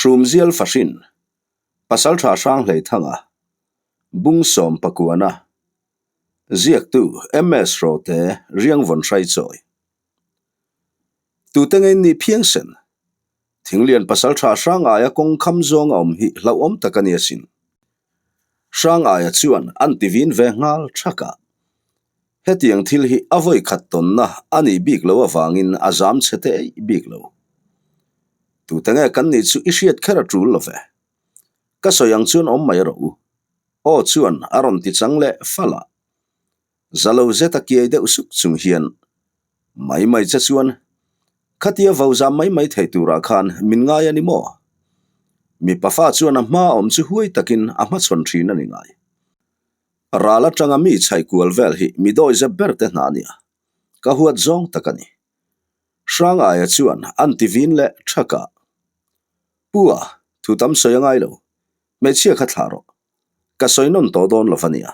Hrumzial Fahrin, Pasaltha Hranghleithanga, Bungsawm Pakuana, Ziaktu MS Rote Riangvawn Hraichawi. Tute ngei nih phiangsen? Thinglian Pasaltha Hrangaia kawng kham zawng a awm hi hlauhawm tak a ni asin. Hrangaia chuan an ti vin ve nghal thak a. Hetiang thil hi a vawi khat tawnna a nih bik lo avangin a zam chhe te eih bik lo. Tute nge kan nih chu i hriat kher a tul lo ve. Ka sawi ang chuan awm mai rawh u. Aw chuan a rawn ti chang leh fal a. Za lo zet a kiai deuh suk chung hian mai mai che chuan khatia vo zam mai mai thei turah khan min ngai a ni maw? Mipa fa chuan a hma awm chu huai takin a hmachhawn thin a ni ngai. Ral atanga mi chhaih kual vel hi mi dawi zep ber te hna a nia. Ka huat zawng tak a ni. Hrangaia chuan an ti vin leh thak a. Pu a, thu tam sawi a ngai lo. Hmeichhia kha thlah rawh. Ka sawi nawn tawh dawn lo va nia.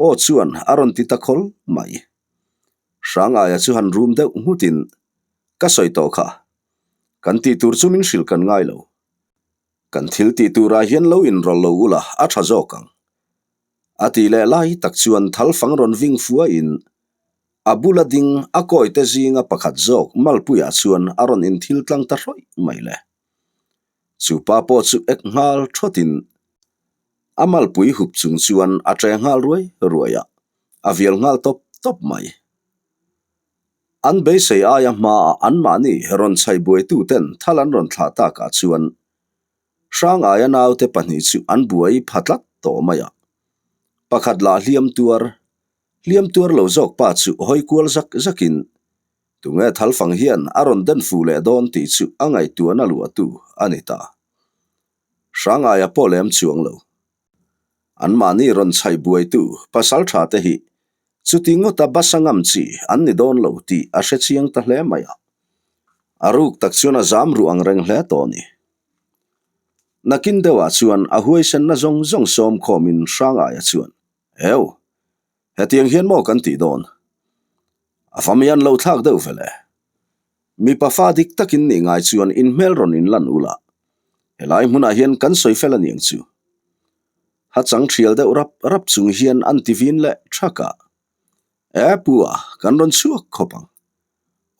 Aw chuan a rawn ti ta khawl mai. Hrangaia chu han rum deuh nghutin, Ka sawi tawh kha. Kan tih tur chu min hrilh kan ngai lo. Kan thil tih turah hian lo inrawlh lo ula a tha zawk ang. A tih leh lai tak chuan thal fang rawn ving fuaiin a bula ding a kawite zinga pakhat zawk Malpuiah chuan a rawn inthil tlang ta hrawih mai le. Chu pa pawh chu ek nghal thawtin a malpui hup chung chuan a ṭe nghal ruai ruai a, a vial nghal tawp tawp mai. An beisei aia hmaah anmahni rawn chhaih buaituten thal an rawn thlah takah chuan Hrangaia naute pahnih chu an buai pha tlat tawh mai a. Pakhat lah hliam tuar, hliam tuar lo zawk pa chu hawi kual zak zakin tunge thalfang hian a rawn den fuh leh dawn tih chu a ngaihtuahna luahtu a ni ta. Hrangaia pawh lem chuang lo. Anmahni rawn chhaih buaitu pasal tha te hi chuti ngawta basa ngam chi an ni dawn lo tih a hre chiang ta hle mai a. A ruk tak chuan a zam ruh ang reng hle tawh a ni. Nakin deuhah chuan a huaisenna zawng zawng sawm khawmin Hrangaia chuan, Eu! Hetiang hian maw kan tih dawn? A fam hian lo thlak deuh ve le. Mipa fa dik takin nih ngai chuan in hmel rawn in lan ula, helai hmunah hian kan sawi fel a niang chu. Ha chang thial deuh rap rap chung hian an ti vin leh thak a. E pu a, kan rawn chhuak khawp ang.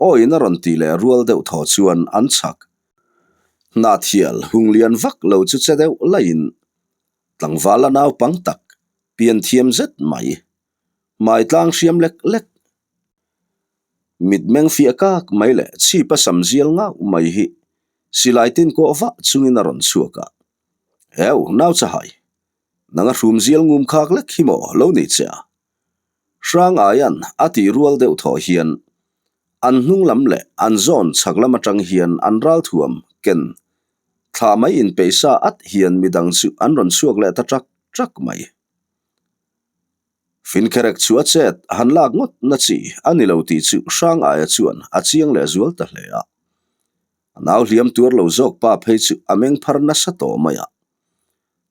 Aw in a rawn tih leh rual deuh thaw chuan an chhak. Hnathial hung lian vak lo chu che deuh laiin tlangval a naupang tak pian thiam zet mai. Hmai tlang hriam lek lek. Mitmeng fiah kak mai leh chhip a sam zial ngauh mai hi silai tin kawh vah chungin a rawn chhuak a. Heu, nau chahai, nang a hrum zial ngum khak lek hi maw lo ni che a? Hrang aian a tih rual deuh thaw hian an hnung lam leh an zawn chhak lam atang hian an ral thuam ken thla mai inpeih sa at hian midang chu an rawn chhuak leh ta ṭak ṭak mai. Finkherek chu a chet han lak ngawt na chi a ni lo tih chu Hrang aia chuan a chiang leh zual ta hle a. A nau hliam tuar lo zawk pa phei chu a meng phar nasa tawh mai a.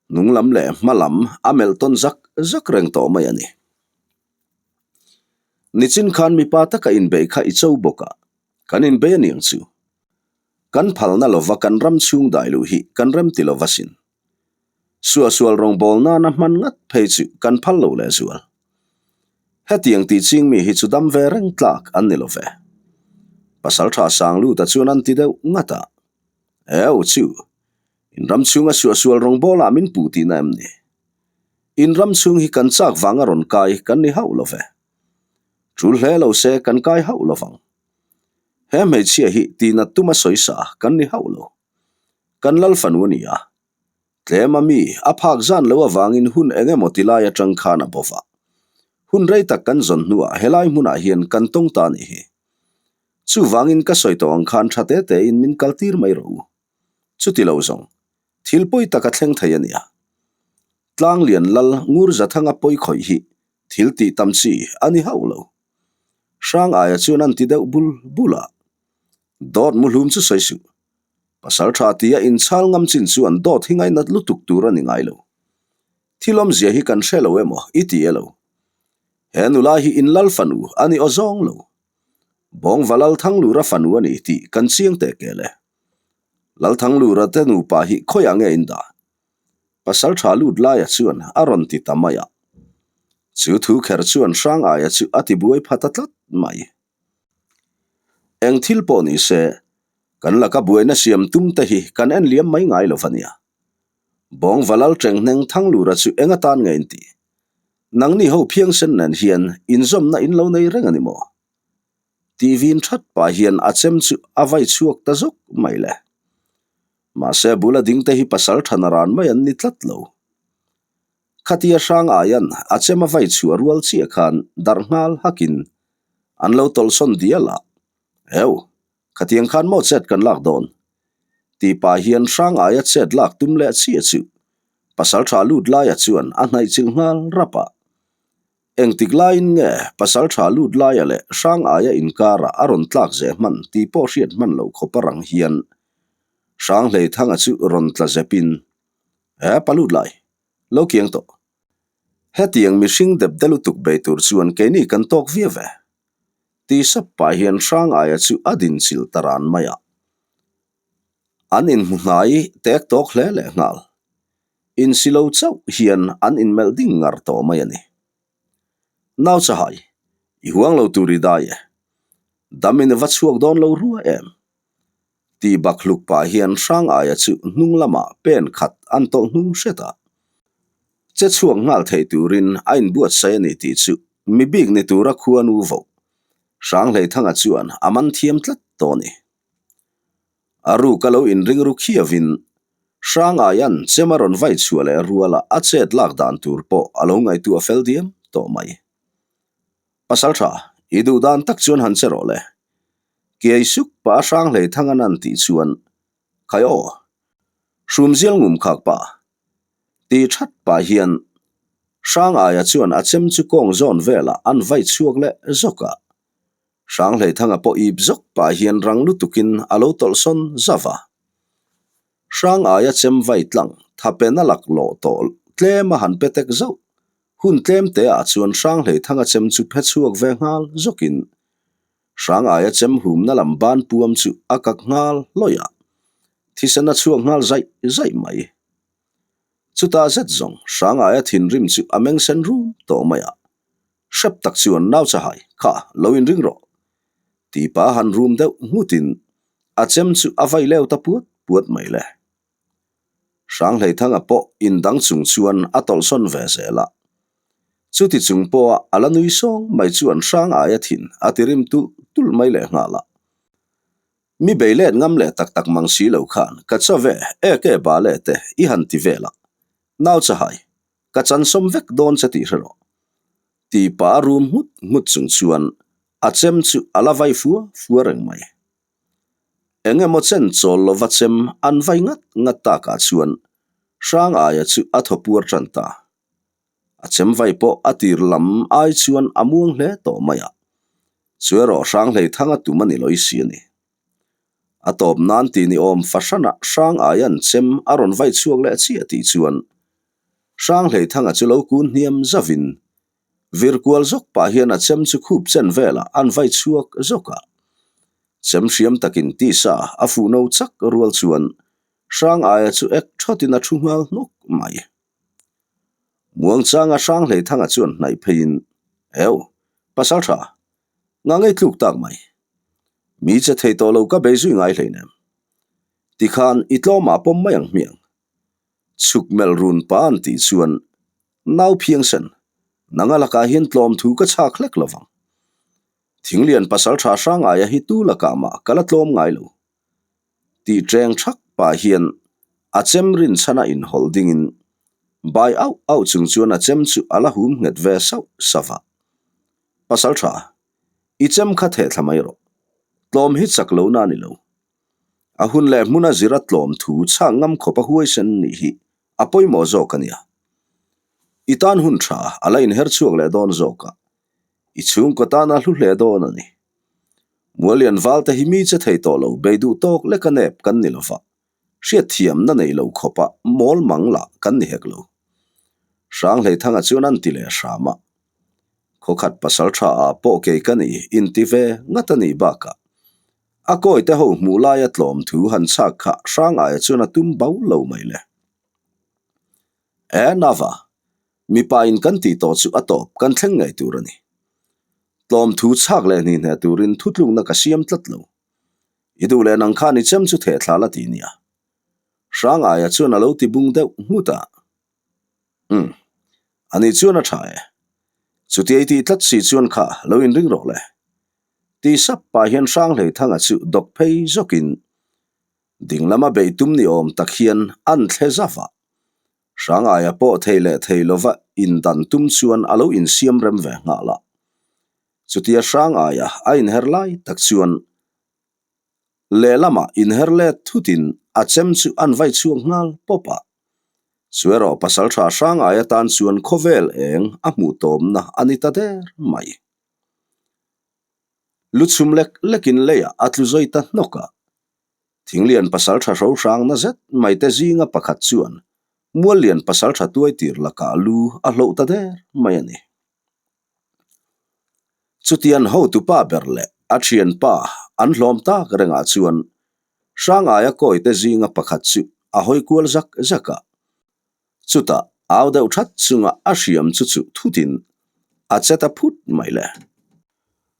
Hnung lam leh hma lam a melh tawn zak zak reng tawh mai a ni. Nichin khan mipa taka inbeih kha i cho bawk a, kan inbei a niang chu. Kan phalna lova kan ram chhung dai luh hi kan rem ti lova sin. Suahsual rawngbâwl nâna hman ngat phei chu kan phal lo lehzual. Hetiang tih ching mi hi chu dam ve reng tlâk an ni lo ve. Pasalṭha Sangluta chuan an ti deuh ngat a, Eu chu, in ram chhunga suahsual rawngbâwlah min puh tihna em ni? In ram chhung hi kan châk vânga rawn kai kan ni hauh lo ve. Ṭul hle lo se kan kai hauh lo vang. He hmeichhia hi tihnat tuma sawisa kan ni hauh lo. Kan lal fanu a ni a, tlem a mi a phak zan lo avangin hun eng emaw ti lai atang khan a bo va. Hun rei tak kan zawn hnuah helai hmunah hian kan tawng ta a nih hi. Chuvangin ka sawi tawh ang khan tha te tein min kal tir mai rawh u. Chuti lo zawng, thil pawi tak a thleng thei a nia. Tlanglian lal ngur Zathanga pawi khawih hi thil tih tam chi a ni hauh lo. Hrang aia chuan an ti deuh bul bul a. Dawt muhlum chu sawi suh. Pasal tha tia inchhal ngam chin chuan dawt hi ngainat lutuk tur a ni ngai lo. Thil awmzia hi kan hre lo emaw i ti e lo. He nula hi in lal fanu a ni aw zawng lo. Bawngva lal Thanglura fanu a ni tih kan chiang teh kel e. Lalthanglura te nupa hi khawiah nge in dah? Pasal tha lut laia chuan a rawn ti ta mai a. Chu thu kher chuan Hrangaia chu a ti buai pha ta tlat mai. Eng thil pawh ni se, kan laka buaina siam tum te hi kan en liam mai ngai lo va nia. Bawngva lal Ṭenghneng Thanglura chu eng atan nge in ti? Nangni ho phiangsen nen hian inzawmna in lo nei reng a ni maw? Tih vin that pah hian a chem chu a vai chhuak ta zawk mai le. Mahse bula ding te hi pasal than a ran mai an ni tlat lo. Khatia hrang aian a chem a vai chhuah rual chiah khan darh nghal hakin an lo tawlhsawn dial a, Eu, khatiang khan maw chet kan lak dawn? Tih pah hian hrang aia chet lak tum leh chiah chu pasal tha lut laia chuan a hnaih chilh nghal rap a. Engtik laiin nge pasal tha lut laia leh hrang aia inkarah a rawn tlak zeh hman tih pawh hriat hman loh khawp a rang hian hrang hleithanga chu rawn tla zepin, He pa lut lai, lo kiang tawh. Hetiang mihring dep de lutuk bei tur chuan keini kan tawk viau ve. Ti sap pah hian hrang aia chu a din chilh ta ran mai a. An inhmu hnai tek tawk hle leh nghal. Insi lo chauh hian an inmelh ding ngar tawh mai a ni. Nau chahai, i huang lo tur i dai e. Dam in va chhuak dawn lo rua em? Ti bak hluk pah hian hrang aia chu hnung lamah pen khat an tawlh hnung hret a. Che chhuak nghal thei turin a inbuatsaih a ni tih chu mi bik ni tura khua nu voh. Hranghleithanga chuan a man thiam tlat tawh a ni. A ruk a lo inring ru khiavin Hrangaia'n chem a rawn vai chhuah leh ruala a chet lak dan tur pawh a lo ngaihtuah fel diam tawh mai. Pasal tha, i duh dan tak chuan han che rawh le. Kiai suk pah a Hranghleithanga nan tih chuan, Khai aw, hrumzial ngum khak pa. Ti that pah hian Hrangaia chuan a chem chu kawng zawn velah an vai chhuak leh zawk a. Hranghleithanga pawh ip zawk pah hian rang lutukin a lo tawlhsawn zauh a. Hrangaia chem vai tlang thapena lak lawh tawh tlem a han pe tek zauh. Hun tlem te ah chuan Hranghleithanga chem chu phe chhuak ve nghal zawkin Hrangaia chem humna lam ban puam chu a kak nghal hlawih a, thisen a chhuak nghal zaih zaih mai. Chutah zet zawng Hrangaia thinrim chu a meng sen rum tawh mai a. Hrep tak chuan nau chahai kha lo inring rawh. Tipa han rum deuh nghutin a chem chu a vai leu ta puat puat mai le. Hranghleithanga pawh indang chung chuan a tawlhsawn ve zel a. Chuti chung pawha a la nui sawng mai chuan hrang aia thin a ti rim tulh tulh mai leh nghal a. Mi bei let ngam leh tak tak mang si lo khan ka chaw ve ek e bale te i han ti vel a. Nau chahai, ka chansawm vek dawn che tih hre rawh. Ti pah a rum nghut nghut chung chuan a chem chu a la vai fua fua reng mai. Eng emaw chen chawl lova chem an vai ngat ngat takah chuan hrang aia chu a thaw puar tan ta. A chem vai pawh a tir lam ai chuan a muang hle tawh mai a, chu erawh hrang hlei thang a tum a ni lawi si a ni. A tawp nan ti ni awm fahranah hrang aia'n chem a rawn vai chhuak leh chiah tih chuan hrang hlei thanga chu lo kun hniam zavin vir kual zawk pah hian a chem chu khup chen velah an vai chhuak zawk a. Chem hriam takin tisa a fuh no chak rual chuan hrang aia chu ek thawtin a thu nghal hnawk mai. Muangchanga hrang hlei thanga chuan hnaih pheiin, Eu, pasal tha, nga ngei tluk tak mai. Mi che thei tawh lo ka bei zui ngai hleinem. Tikhan i tlawmah pawm mai ang hmiang. Chhuk melh run pa an tih chuan nau phiang sen, nanga lakah hian tlawm thu ka chhak hlek lo vang. Thinglian pasal tha hrang aia hi tu lakah mah ka la tlawm ngai lo. Tih ṭeng thak pah hian a chem rin chhana inhawlh dingin bai auh auh chung chuan a chem chu a la hum nghet ve sauh sauh a. Pasal tha, i chem kha theh thla mai rawh. Tlawm hi chak lo na a ni lo. A hun leh hmuna zira tlawm thu chhak ngam khawp a huaisen nih hi a pawimawh zawk a nia. I tan hun tha a la inher chhuak leh dawn zawk a, i chhungkaw tan a hlu hle dawn a ni. Muallian val te hi mi che thei tawh lo bei duh tawk lek a nep kan ni lova, hriatthiamna nei lo khawpa mawl mang lah kan ni hek lo. Hranghleithanga chuan an ti leh hram a. Khawkhat pasal tha ah pawh kei ka ni inti ve ngat a nih bakah. A kawite ho hmuh laia tlawm thu han chhak kha Hrangaia chuan a tum bau lo mai le. E Nava, mipa in kan tih tawh chu a tawp kan thleng ngei tur a ni. Tlawm thu chhak leh hni hne turin thutlukna ka siam tlat lo. I duh leh nang khan i chem chu theh thla la ti nia. Hrangaia chuan a lo ti bung deuh nghut a. Umm, ani chuan a tha e. Chutia i tih tlat si chuan kha lo inring rawh le. Ti sap pah hian Hranghleithanga chu dawk phei zawkin ding lama beih tum ni awm tak hian an thle zauh a. Hrangaia pawh thei leh thei lova indan tum chuan a lo insiam rem ve nghal a. Chutia Hrangaia a inher lai tak chuan lehlamah inher let thutin a chem chu an vai chhuak nghal pawp a. Chu erawh pasaltha Hrangaia tan chuan khawvel eng a hmuh tawmna a ni ta der mai. Lu chhum lek lekin leiah a tlu zawi ta hnawk a. Thinglian pasaltha hro hrangna zet mai te zinga pakhat chuan Muallian pasaltha tuai tir lakah lu a hloh ta der mai a ni. Chutian hotupa ber leh a thianpa an hlawm tak rengah chuan Hrangaia kawi te zinga pakhat chu a hawi kual zak zak a. Chutah au deuh that chunga a hriam chu chuh thutin a che ta phut mai le.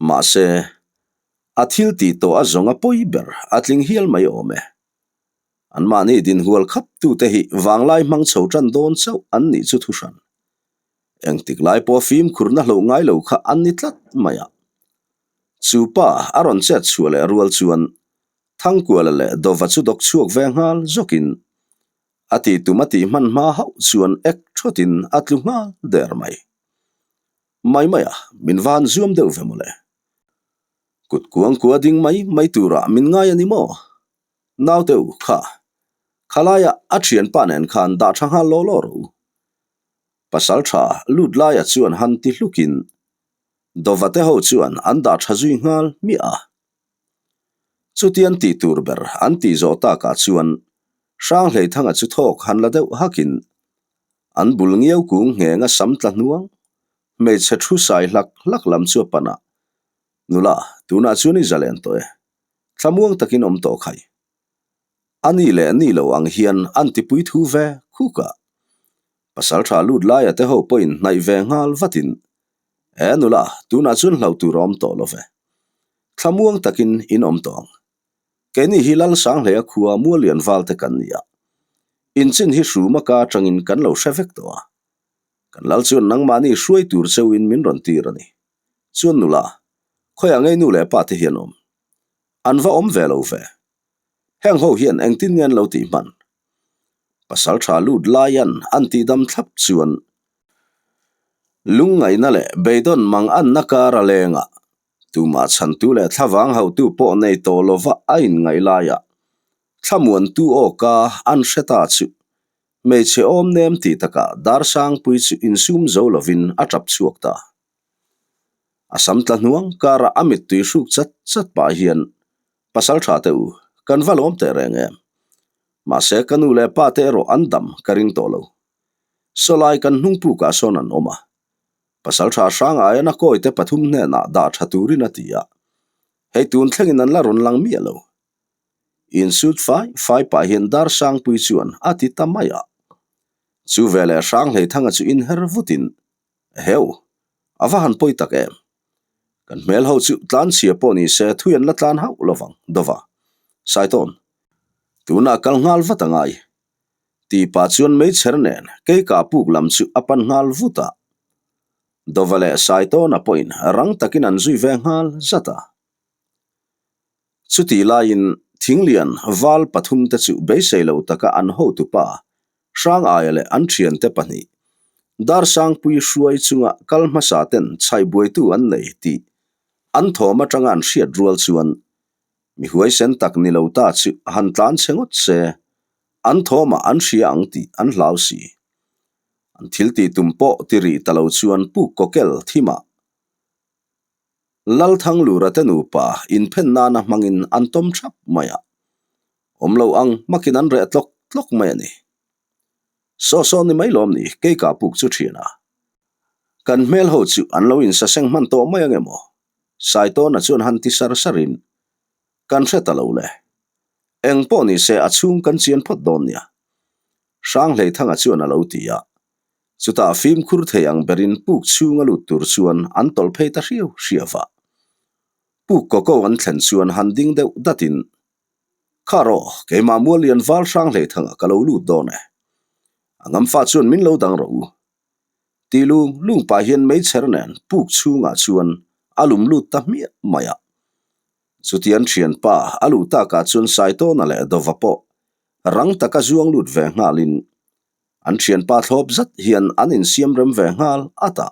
Mahse, a thil tih tawh a zawng a pawi ber a tling hial mai awm e. Anmahni dinhual khap tute hi vanglai hmang chho tan dawn chauh an nih chu thu hran. Engtik lai pawh fimkhurna hloh ngai lo kha an ni tlat mai a. Chu pa a rawn chet chhuah leh rual chuan Thangkuala leh Dova chu dawk chhuak ve nghal zawkin a tih tum a tih hman hma hauh chuan ek thawtin a tlu nghal der mai. Mai mai a, min van zuam deuh ve mawle. Kut kuang kua ding mai mai turah min ngai a ni maw? Naute u kha, khalaia a thianpa nen khan dah tha nghal law law rawh u. Pasal tha lut laia chuan han ti hlukin Dovate ho chuan an dah tha zui nghal hmiah a. Chutian tih tur ber an tih zawh takah chuan Hranghleithanga chu thawk han la deuh hakin an bul ngiau kung nghenga sam tla hnuang hmeichhe thu sai hlak hlak lam chu a pan a, Nula, tunah chuan i zalen tawh e. Thlamuang takin awm tawh khai. A ni leh ni lo ang hian an tipui thu ve khuk a. Pasal tha lut laia te ho pawhin hnaih ve nghal vatin, E nula, tunah chuan hlauh tur a awm tawh lo ve. Thlamuang takin in awm tawh ang. Keini hi Lal Sanghleia khua Muallian val te kan ni a. Inchin hi hruma ka atangin kan lo hre vek tawh a. Kan lal chuan nangmahni hruai tur cheuhin min rawn tir a ni. Chuan nula, khawiah ngei nu leh pa te hian awm? An va awm ve lo ve. Heng ho hian engtin nge an lo tih hman? Pasal tha lut laian an tih dam thlap chuan lungngaihna leh beidawn mang anna kar a leng a, tumah chhantu leh thlavang hauhtu pawh nei tawh lova a inngaih laiah thlamuantu awka an hre ta chu hmeichhe awm nem tih takah Darsangpui chu insum zo lovin a tap chhuak ta. A sam tla hnuang karah a mittui hruk chat chat pah hian Pasal tha teh u, kan va lawm teh reng em? Mahse ka nu leh pa te erawh an dam ka ring tawh lo. Sawlai kan hnung pukah sawn an awm a. Pasal tha hrang aiin a kawite pathum hnenah dah tha turin a ti a. Hei tun thlengin an la rawn lang miah lo. Insut fai fai pah hian Darsangpui chuan a ti ta mai a. Chu veleh Hranghleithanga chu inher vutin Heu, a va han pawi tak em? Kan hmel ho chu tlanchhia pawh ni se thui an la tlan hauh lovang, dawva. Saitawn, tunah kal nghal vat a ngai. Tih pah chuan meichher nen keika puk lam chu a pan nghal vut a. Dawva leh Saitawna pawhin rang takin an zui ve nghal zat a. Chutih laiin Thinglian val pathumte chu beisei lo taka an hotupa Hrangaia leh an thiante pahnih, Darsangpui hruai chunga kal hmasa ten chhaibuaitu an nei tih an thawm atanga an hriat rual chuan mi huaisen tak ni lo ta chu han tlan chhe ngawt se, an thawmah an hria ang tih an hlau si. An thil tih tum pawh ti rih ta lo chuan puk kawkel thimah Lalthanglura te nupa inphen nana hmangin an tawm thap mai a. Awm lo ang hmakin an reh tlawk tlawk mai a ni. Saw saw ni mai lawm ni kei ka puk chu thian a. Kan hmel ho chu an lo insaseng hman tawh mai ang emaw? Saitawna chuan han ti sar sarin. Kan hre ta lo le. Eng pawh ni se a chhung kan chian phawt dawn nia. Hranghleithanga chuan a lo ti a. Chutah fimkhur thei ang berin puk chhunga lut tur chuan an tawlh phei ta hriau hriau a. Puk kawko an thlen chuan han ding deuh datin, Kha rawh, keimah Muallian val Hranghleithanga ka lo lut dawn e. A ngamfa chuan min lo dang rawh u. Tih lung lung pah hian meichher nen puk chhungah chuan a lum lut ta hmiah mai a. Chutian thianpa a luh takah chuan Saitawna leh Dova pawh rang taka zuang lut ve nghalin an thianpa thlawp zat hian an insiam rem ve nghal at a.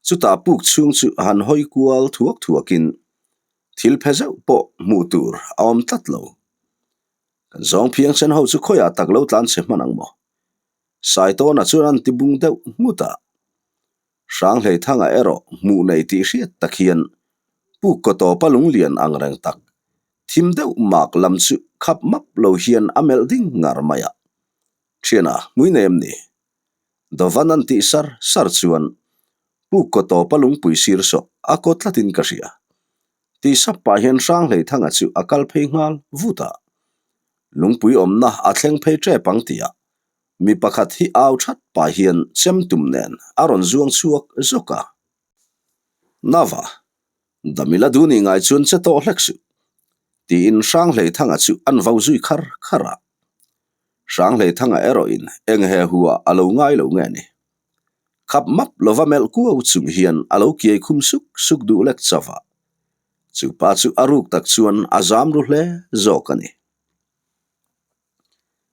Chutah puk chhung chu han hawi kual thuak thuakin thil phe zeuh pawh hmuh tur a awm tlat lo. Kan zawng phiang sen ho chu khawiah tak lo tlan che hman ang maw? Saitawna chuan an ti bung deuh nghut a. Hranghleithanga erawh hmuh nei tih hriat tak hian puk kaw tawpa lunglian ang reng tak, thim deuh mak lam chu khap map lo hian a melh ding ngar mai a. Thiana, hmui nei em ni? Dovan an tih sar sar chuan puk kaw tawpa lungpui sir sawh a kaw tlatin ka hria. Tih sap pah hian Hranghleithanga chu a kal phei nghal vut a. Lungpui awmna a thleng phei tep ang tih ah Mi pakhat hi au that pah hian chem tum nen a rawn zuang chhuak zawk a. Nava, Damila du nih ngai chuan che tawh hlek suh, tiin Hranghleithanga chu an vau zui khar khar a. Hranghleithanga erawhin eng he hua a lo ngai lo nge ni. Khap map lova melh kuau chung hian a lo kiai khum suk suk duh lek chauh a. Chu pa chu a ruk tak chuan a zam ru hle zawk a ni.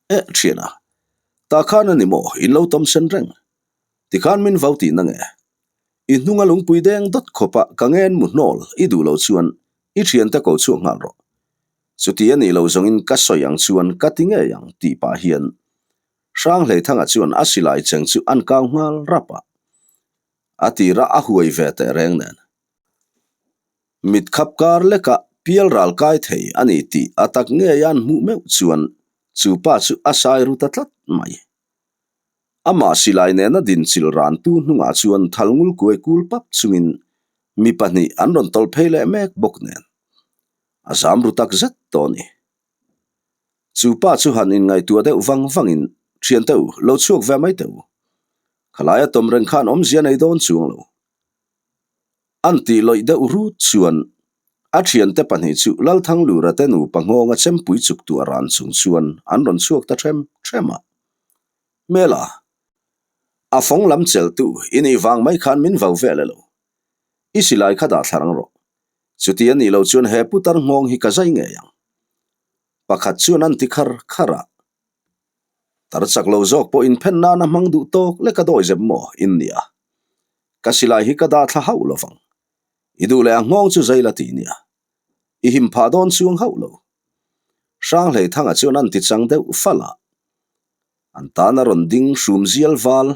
Eh thiana, tah khan a ni maw in lo tam sen reng? Tikhan min vau tihna nge? I hnunga lungpui deng dawt khawpa ka ngen mu hnawl i duh lo chuan i thiante ko chhuak nghal rawh. Chuti a nih lo zawngin ka sawi ang chuan ka ti ngei ang tih pah hian Hranghleithanga chuan a silai cheng chu an kau nghal rap a. A tira a huai ve teh reng nen. Mit khap kar lekah pial ral kai thei a ni tih a tak ngei an hmuh meuh chuan chu pa chu a sai ru ta tlat mai. Amah silai nena din chil rantu hnungah chuan thal ngul kuai kul pap chungin mi pahnih an rawn tawlh phei leh mek bawk nen a zam ru tak zet tawh a ni. Chu pa chu han inngaihtuah deuh vang vangin thiante u lo chhuak ve mai teh u. Khalaia tawm reng khan awmzia nei dawn chuang lo. An tih lawih deuh rut chuan a thiante pahnih chu Lalthanglura te nupa nghawnga chempui chuk tuah ran chung chuan an rawn chhuak ta ṭhem ṭhem a. Hmela, a fawng lam cheltu i nih vang mai khan min vau vel elo. I silai kha dah thla rang rawh. Chuti a nih loh chuan he putar nghawng hi ka zai ngei ang. Pakhat chuan an ti khar khar a. Tar chak lo zawk pawh inphen nana hmang duh tawk lek a dawi zep maw in nia. Ka silai hi ka dah thla hauh lo vang. I duh leh a nghawng chu zai la ti nia. I him phah dawn chuang hauh lo. Hranghleithanga chuan an ti chang deuh fal a. An tan a rawn ding hrum zial val.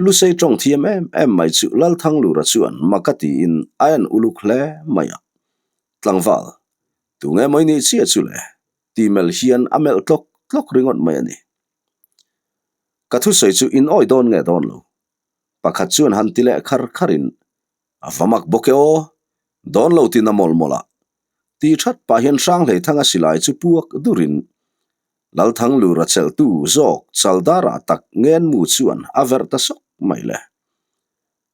Lusei tawng thiam em em mai chu Lalthanglura chuan mak a tiin a en uluk hle mai a. Tlangval, tunge maw i nih chiah chu le? Ti melh hian a melh tlawk tlawk ringawt mai a ni. Ka thusawi chu in awi dawn nge dawn lo? Pakhat chuan han ti leh khar kharin, A va mak bawk e aw, dawn lo tin a mawlh mawlh a. Ti that pah hian Hranghleithanga silai chu puak durin Lalthanglura chelhtu zawk Chaldarah tak ngenmu chuan a verh ta sawk mai le.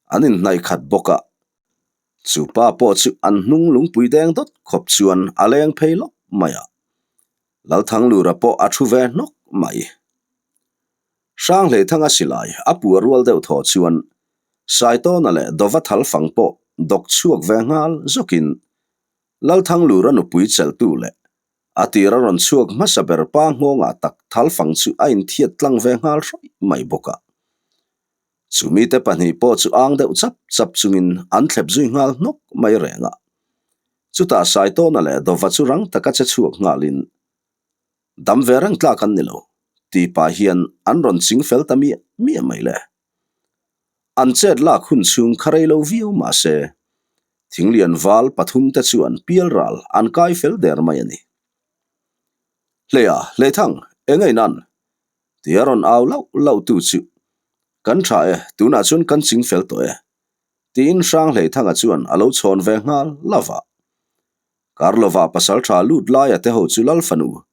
An inhnaih khat bawk a, Chu pa pawh chu an hnung lungpui deng dawt khawp chuan a leng phei lawk mai a. Lalthanglura pawh a thu ve hnawk mai. Hranghleithanga silai a pua rual deuh thaw chuan Saitawna leh Dova thalfang pawh dawk chhuak ve nghal zawkin Lalthanglura nupui chelhtu leh a tir a rawn chhuak hmasa ber pa nghawngah tak thalfang chu a inthiat tlang ve nghal hrawih mai bawk a. Chumite pahnih pawh chu ang deuh chap chap chungin an thlep zui nghal hnawk mai reng a. Chutah Saitawna leh Dova chu rang taka che chhuak nghalin, Dam ve reng tlak an ni lo, tih pah hian an rawn ching fel ta miah miah mai le. An chet lak hun chhung kha rei lo viau mah se, Thinglian val pathumte chuan pialral an kai fel der mai a ni. Hleia, Hleithang, eng a inan? Ti a rawn au lauh lauh tu chu, Kan tha e, tunah chuan kan ching fel tawh e, tiin Hranghleithanga chuan a lo chhawn ve nghal lova. Karlova pasaltha lut laia te ho chu Lal fanu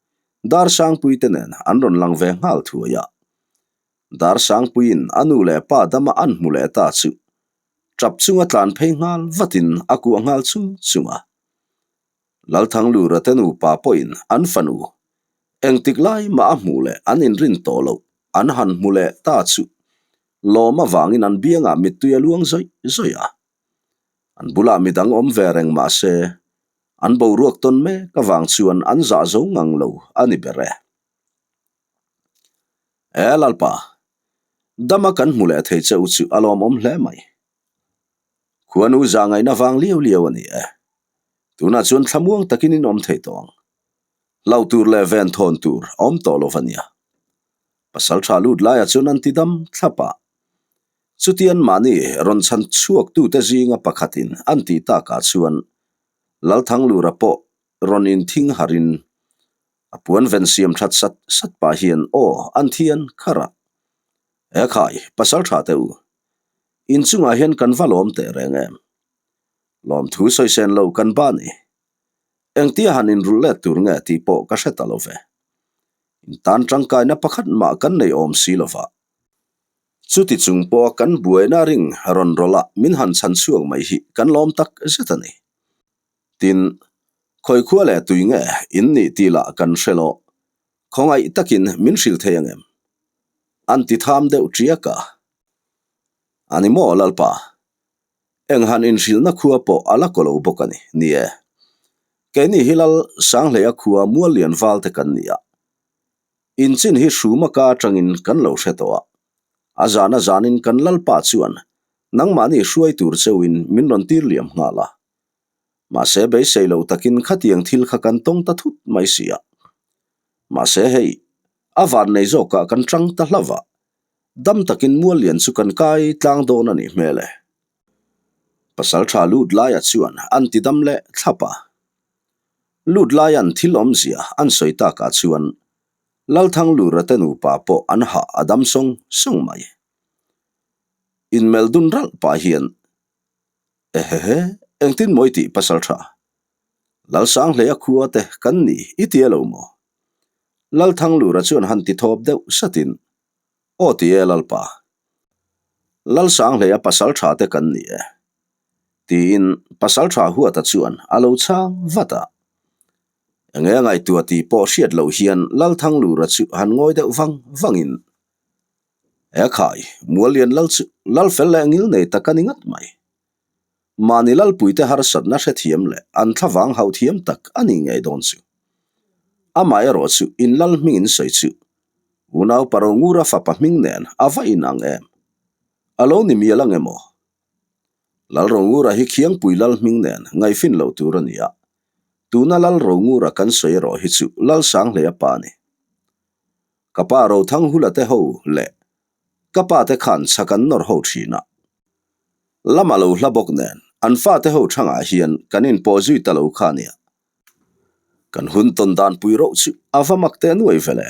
Darsangpuite nen an rawn lang ve nghal thuai a. Darsangpuiin a nu leh pa dama an hmu leh ta chu tap chunga tlan phei nghal vatin a kuah nghal chung chung a. Lalthanglura te nupa pawhin an fanu engtik lai mah a hmuh leh an inrin tawh loh an han hmu leh ta chu lawm avangin an biangah mittui a luang zawih zawih a. An bulah midang awm ve reng mah se an boruak tawn mek avang chuan an zah zo ngang lo a ni ber e. E Lalpa, dama kan hmu leh thei che u chu a lawmawm hle mai. Khuanu zah ngaihna vang liau liau a ni e. Tunah chuan thlamuang takin in awm thei tawh ang. Hlauh tur leh ven thawn tur a awm tawh lo va nia. Pasal tha lut laiah chuan an ti dam thlap a. Chutian mahni rawn chhan chhuaktute zinga pakhatin an tih takah chuan Lalthanglura pawh rawn inthing harin a puan ven siam that sat sat pah hian aw an thian kharh a. E khai, pasal tha teh u. Inchungah hian kan va lawm teh reng em? Lawmthu sawi sen lo kan ba ni. Engtia han inrulh let tur nge tih pawh ka hre ta lo ve. Intan tangkaina pakhat mah kan nei awm si lo va. Chuti chung pawha kan buaina ring rawn rawlh a min han chhan chhuak mai hi kan lawm tak zet a ni. Tin, khawi khua leh tui nge in nih tih lah kan hre lo. Khawngaih takin min hrilh thei ang em? An ti tham deuh ṭiak a. A ni maw Lalpa? Eng han inhrilhna khua pawh a la kaw lo bawk a ni. Ni e. Keini hi Lal Sanghleia khua Muallian val te kan ni a. Inchin hi hruma ka atangin kan lo hre tawh a. A zan a zanin kan Lalpa chuan nangmahni hruai tur cheuhin min rawn tir liam nghal a. Mahse beisei lo takin khatiang thil kha kan tawng ta thut mai si a. Mahse hei, a van nei zawkah kan tang ta hlauh a. Dam takin Muallian chu kan kai tlang dawn a nih hmel e. Pasal tha lut laia chuan an ti dam leh thlap a. Lut laia'n thil awmzia an sawi takah chuan Lalthanglura te nupa pawh an hah a dam sawng sawng mai. Inmelh dun ralh pah hian Ehehe, engtin maw i tih pasal tha? Lalsanghleia khua te kan ni i ti elo maw? Lalthanglura chuan han ti thawp deuh satin, Aw ti e Lalpa. Lalsanghleia pasal tha te kan ni e. Tiin pasal tha huata chuan a lo chhang vat a. Enge a ngaihtuah tih pawh hriat loh hian Lalthanglura chu han ngawi deuh vang vangin, E khai, Muallian lal chu lal fel leh ngil nei tak a ni ngat mai. Mahni lalpuite harsatna hrethiam leh an thlavang hauh thiam tak a ni ngei dawn chu. Amah erawh chu in lal hming in sawi chu unau Parongura fapa hming nen a va inang em? A lo ni mial ang emaw? Lalrongura hi Khiangpui lal hming nen ngaihfin loh tur a ni a, tuna Lalrongura kan sawi erawh hi chu Lalsanghleia pa a ni. Ka pa Rothanghula te ho leh ka pa te khan chhak an nawr ho thin a. Lama lo hla bawk nen an fate ho thangah hian kan inpawh zui ta lo kha nia. Kan hun tawn dan pui roh chu a va mak teh nuai vele.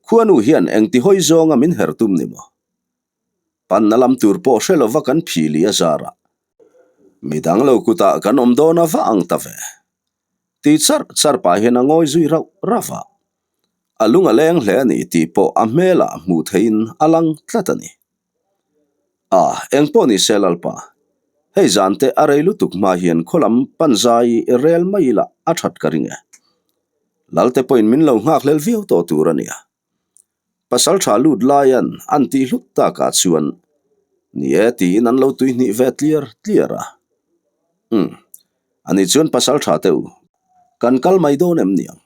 Khuanu hian engti hawi zawnga min her tum ni maw? Panna lam tur pawh hre lova kan phili a zarah midang lo kutah kan awm dawn a va ang ta ve. Ti char char pah hian a ngawi zui rauh rauh a. A lung a leng hle a ni tih pawh a hmelah hmuh theihin a lang tlat a ni. A, engpawh ni se Lalpa, hei zan te a rei lutuk hma hian khawlam pan zai rel mai ila a that ka ring e. Lalte pawhin min lo nghak hlel viau tawh tur a nia. Pasal tha lut laian an tih hlut takah chuan ni e tiin an lo tuihnih ve tliar tliar a. Umm, ani chuan pasal tha teh u, kan kal mai dawn em niang?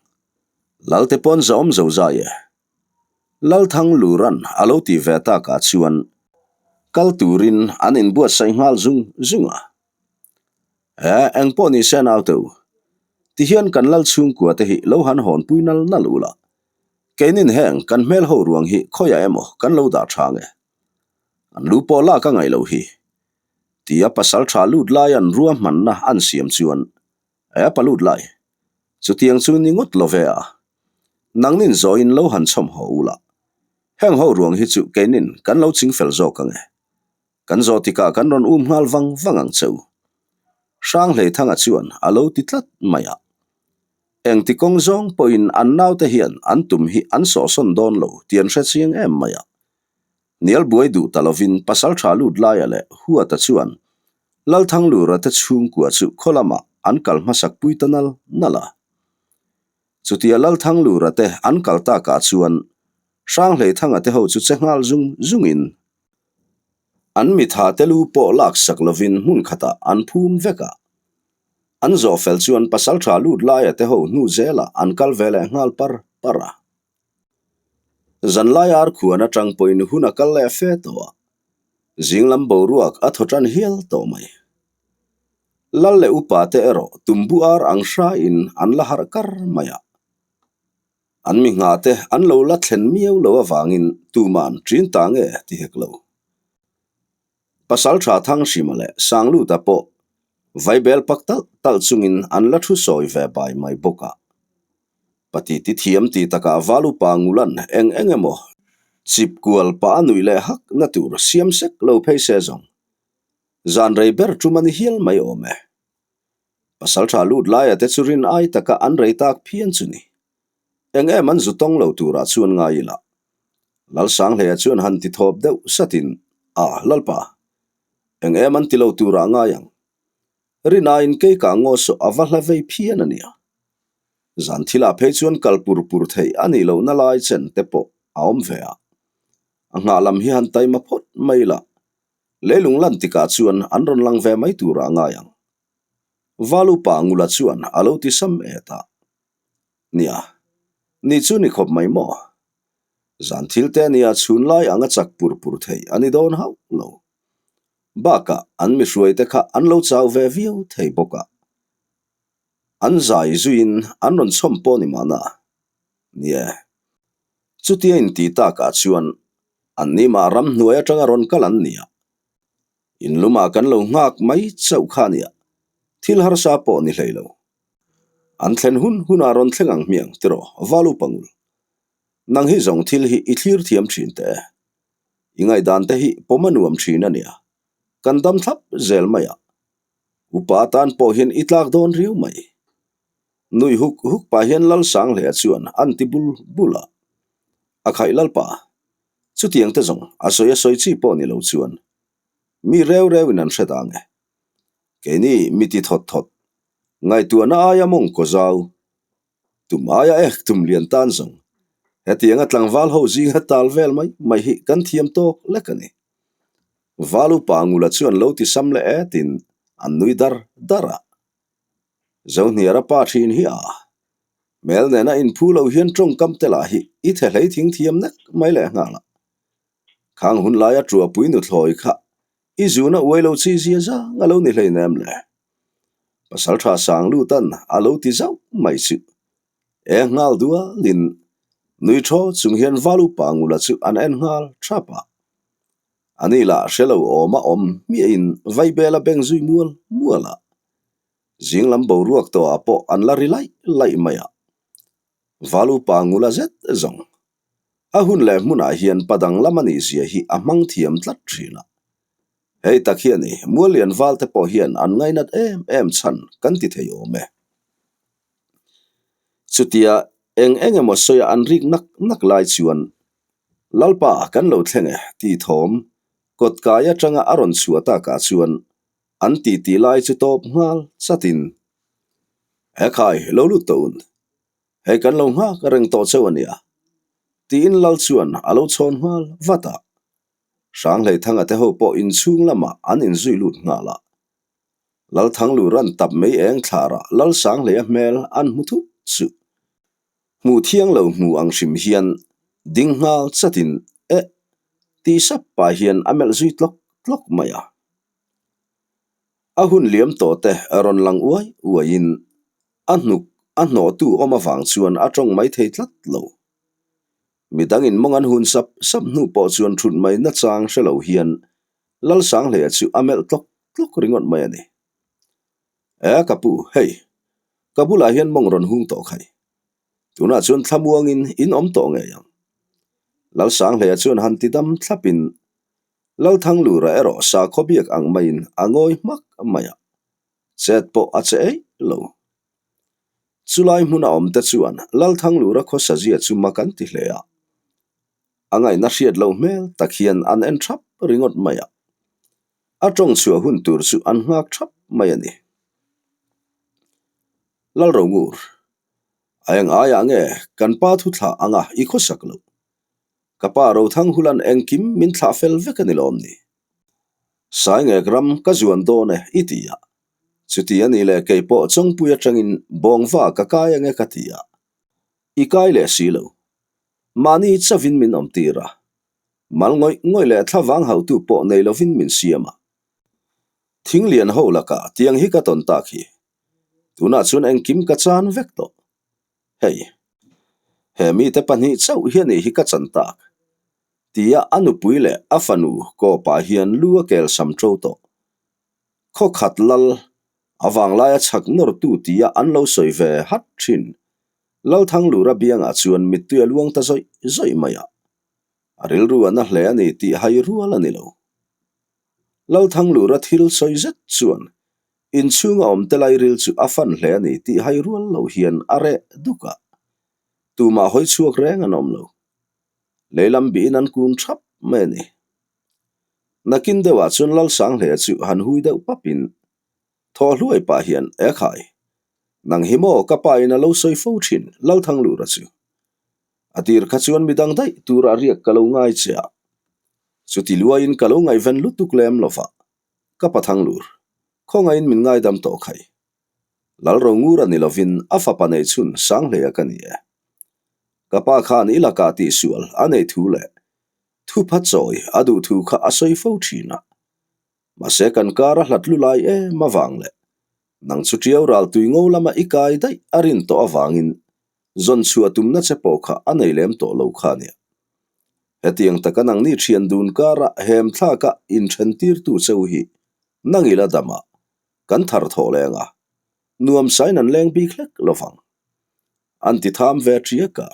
Lalte pawn zahawm zo zai e. Lalthang Luran a lo tih ve takah chuan kal turin an inbuatsaih nghal zung zung a. E, engpawh ni se naute u, tihian kan lal chhungkua te hi lo han hawnpui nal nal u la. Keinin heng kan hmel ho ruang hi khawiah emaw kan lo dah tha nge? An lu pawh lak a ngaih loh hi. Tia pasal tha lut lai an ruahmanna an siam chuan e pa lut lai. Chutiang chu ni ngawt lo ve a. Nangnin zawiin lo han chhawm haw u la. Heng ho ruang hi chu keinin kan lo ching fel zawk ang e. Kan zawh tikah kan rawn um nghal vang vang ang che u. Hranghleithanga chuan a lo ti tlat mai a. Engti kawng zawng pawhin an naute hian an tum hi an sawhsawn dawn lo tih an hre chiang em mai a. Hnial buai duh ta lovin pasaltha lut laia leh Huata chuan Lalthanglura te chhungkua chu khaw lamah an kal hmasak pui ta nal nal a. Chutia Lalthanglura te an kal takah chuan Hranghleithanga te ho chu che nghal zung zungin an mitha te lu pawh laksak lovin hmun khatah an phum vek a. An zawh fel chuan pasaltha lut laia te ho hnu zelah an kal ve leh nghal par par a. Zanlai ar khuan atang pawhin hun a kal leh fe tawh a, zinglam boruak a thaw tan hial tawh mai. Lal leh upa te erawh tumbu ar ang hraiin an la harh kar mai a. An mi nghah te an lo la thlen miau lo avangin tuman ṭin ta nge ti hek lo. Pasalṭha Thanghrima leh Sangluta pawh vaibel pak talh talh chungin an la thu sawi ve bai mai bawk a. Pati ti thiam ti takah Valupa Ngulan eng eng emaw chip kual pah a nuih leh hak na tur siam sek lo phei se zawng. Zan rei ber tum a ni hial mai awm e. Pasalṭha lut laia te chu rin ai taka an rei tak phian chu ni. Eng em an zu tawng lo turah chuan ngai ila. Lalsanghleia chuan han ti thawp deuh satin, A, Lalpa, eng em an ti lo turah ngai ang. Rinaiin kei ka ngaw sawh a va hla vei phian a nia. Zan thilah phei chuan kal pur pur theih a nih lohna lai chen te pawh a awm ve a. A nghah lam hi han taima phawt mai la, leilung lan tikah chuan an rawn lang ve mai turah ngai ang. Valupa Ngula chuan a lo ti sam et a. Nia, ni chu ni khawp mai maw? Zan thil te nia chhun lai ang a chak pur pur theih a ni dawn hauh lo. Bakah an mihruaite kha an lo chau ve viau thei bawk a. An zai zuiin an rawn chhawm pawh ni mahna. Nie, chutia intih takah chuan an ni mah ramhnuai atanga rawn kal an nia. In lumah kan lo nghak mai chauh kha nia, thil harsa pawh ni hlei lo. An thlen hun hunah rawn thleng ang hmiang tiraw Valu Pangul. Nang hi zawng thil hi i thlir thiam thin teh e. I ngaihdan te hi pawm a nuam thin a nia. Kan dam thlap zel mai a. Upa atan pawh hian i tlak dawn riau mai. Nui huk huk pah hian Lalsanghlea chuan an ti bul bul a. A khaih Lalpa, chutiang te zawng a sawi a sawi chi pawh ni lo chuan mi reu reu in an hre dang e. Keini mi ti thawt thawt, ngaihtuahna aia mawng kaw zau, Tum aia ek tum lian tan zawng. Hetianga tlangval ho zinga tal vel mai mai hi kan thiam tawk lek a ni. Val upa Ngula chuan lo ti sam leh etin an nui dar dar a. Zohniara pa thin hi a hmel nena inphu lo hian tawngkam te lah hi i the hlei thing thiam nek mai leh nghal a. Khang hun laia tuapui nuthlawi kha I zuna uai lo chi zia zang a lo ni hleinem le. Pasaltha Sanglutan a lo ti zauh mai chu. E nghal dualin nui thaw chung hian Valupa Ngula chu an en nghal thap a. Ani lah hre lo awm a awm hmiahin Vaibela beng zui mual mual a. Zing lam boruak tawhah pawh an la ri laih laih mai a. Valupa Ngula zet zawng A hun leh hmunah hian pa danglam a nih zia hi a hmang thiam tlat thin a. Hei tak hian i Muallian val te pawh hian an ngainat em em chhan kan ti thei awm e. Chutia eng eng emaw sawi a an rik nak nak lai chuan Lalpa kan lo thleng e tih thawm kawtkai atanga a rawn chhuah takah chuan an titi lai chu tawp nghal chatin Ekhai lo lut tawh un Hei kan lo nghak reng tawh cheu a nia, tiin Lal chuan a lo chhawn nghal vat a. Hranghleithanga te ho pawh inchhung lamah an inzui lut nghal a. Lalthanglu ran tap mei eng thlarah Lalsanghleia hmel an hmu thut chu. Hmuh thiang lo hmu ang hrim hian ding nghal chatin eh tih sap pah hian a melh zui tlawk tlawk mai a. A hun liam tawh te rawn lang uai uaiin a hnuk a hnawhtu awm avang chuan a tawng mai thei tlat lo. Midangin mawng an hun sap sap hnu pawh chuan thut mai nachang hre lo hian Lalsanghleia chu a melh tlawk tlawk ringawt mai a ni. E ka pu, hei, ka bulah hian mawng rawn hung tawh khai. Tunah chuan thlamuangin in awm tawh ngei ang. Lalsanghleia chuan han ti dam thlapin Lalthanglura erawh sakhaw biak ang maiin a ngawi hmak mai a. Chet pawh a che eih lo. Chulai hmuna awmte chuan Lalthanglura khawsazia chu mak an ti hle a. A ngaihna hriat loh hmel tak hian an en thap ringawt mai a. A tawng chhuah hun tur chu an nghak thap mai a ni. Lalrongur, a eng aiah nge kan pa thu thlah anga i khawsak loh? Ka pa Rothang Hulan engkim min thlah fel vek a ni lawm ni? Saingek ram ka zuan dawn e i ti a. Chuti a ni leh kei pawh Chawngpui atangin Bawngva ka kai ange ka ti a. I kai leh si lo. Mahni chavin min awm tir a. Mal ngawih ngawih leh thlavang hauhtu pawh nei lovin min siam a. Thinglian ho lakah tiang hi ka tawn tak hi. Tunah chuan engkim ka chan vek tawh. Hei, he mite pahnih chauh hian ih hi ka chan tak. Tia a nupui leh a fanu kawpah hian lu a kel sam ṭo tawh. Khaw khat lal, a vanglaia chhak nawrtu tia an lo sawi ve hat ṭhin. Lalthanglura biangah chuan mittui a luang ta zawih zawih mai a. A rilru a na hle a ni tih hai rual a ni lo. Lalthanglura thil sawi zet chuan inchhunga awmte lairil chu a fan hle a ni tih hai rual lo hian a reh duk a. Tumah hawi chhuak reng an awm lo. Lei lam bihin an kun thap mai a ni. Nakin deuhah chuan Lalsanghlea chu han hui deuh papin thaw hluai pah hian, Ekhai, nang hi maw ka pa in a lo sawi fo thin Lalthanglura chu. A tir kha chuan midang daih tura riak ka lo ngai che a. Chuti luaiin ka lo ngaihven lutuk lem lova, ka pa Thanglur, khawngaihin min ngaidam tawh khai. Lalrongur a ni lovin a fapa neih chhun Sanghleia ka ni e. Ka pa khan i lakah tihsual a neih thu leh thupha chawi a duh thu kha a sawi fo thin a. Mahse kan kar a hlat lu lai em avang leh nang chu ṭiau ral tui ngo lama i kai daih a rin tawh avangin zawn chhuah tumna che pawh kha a nei lem tawh lo kha nia. Hetiang taka nangni ṭhian dun kara hem thlaka inṭhen tirtu cheu hi nang ila dama kan thar thawh leng a, nuam sain an leng bik hlek lo vang. An ti tham ve ṭiak a.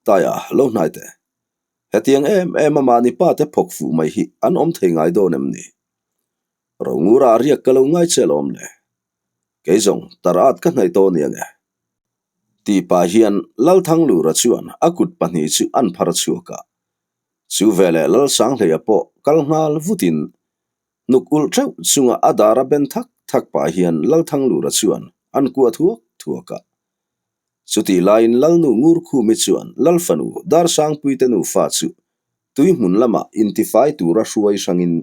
Taia, lo hnai teh. Hetiang em em a mahni pa te phawk fuh mai hi an awm thei ngai dawn em ni? Rongura a riak ka lo ngai che alawm le. Kei zawng tar at ka hnaih tawh nia nge. Tih pah hian Lalthanglura chuan a kut pahnih chu an phar chhuak a. Chu veleh Lalsanghleia pawh kal nghal vutin hnuk ulh theuh chunga a dar a ben thak thak pah hian Lalthanglura chuan an kuah thuak thuak a. Chutih laiin Lalnu Ngurkhumi chuan Lalfanu Darsangpuite nufa chu tui hmun lamah intifai tura hruai hrangin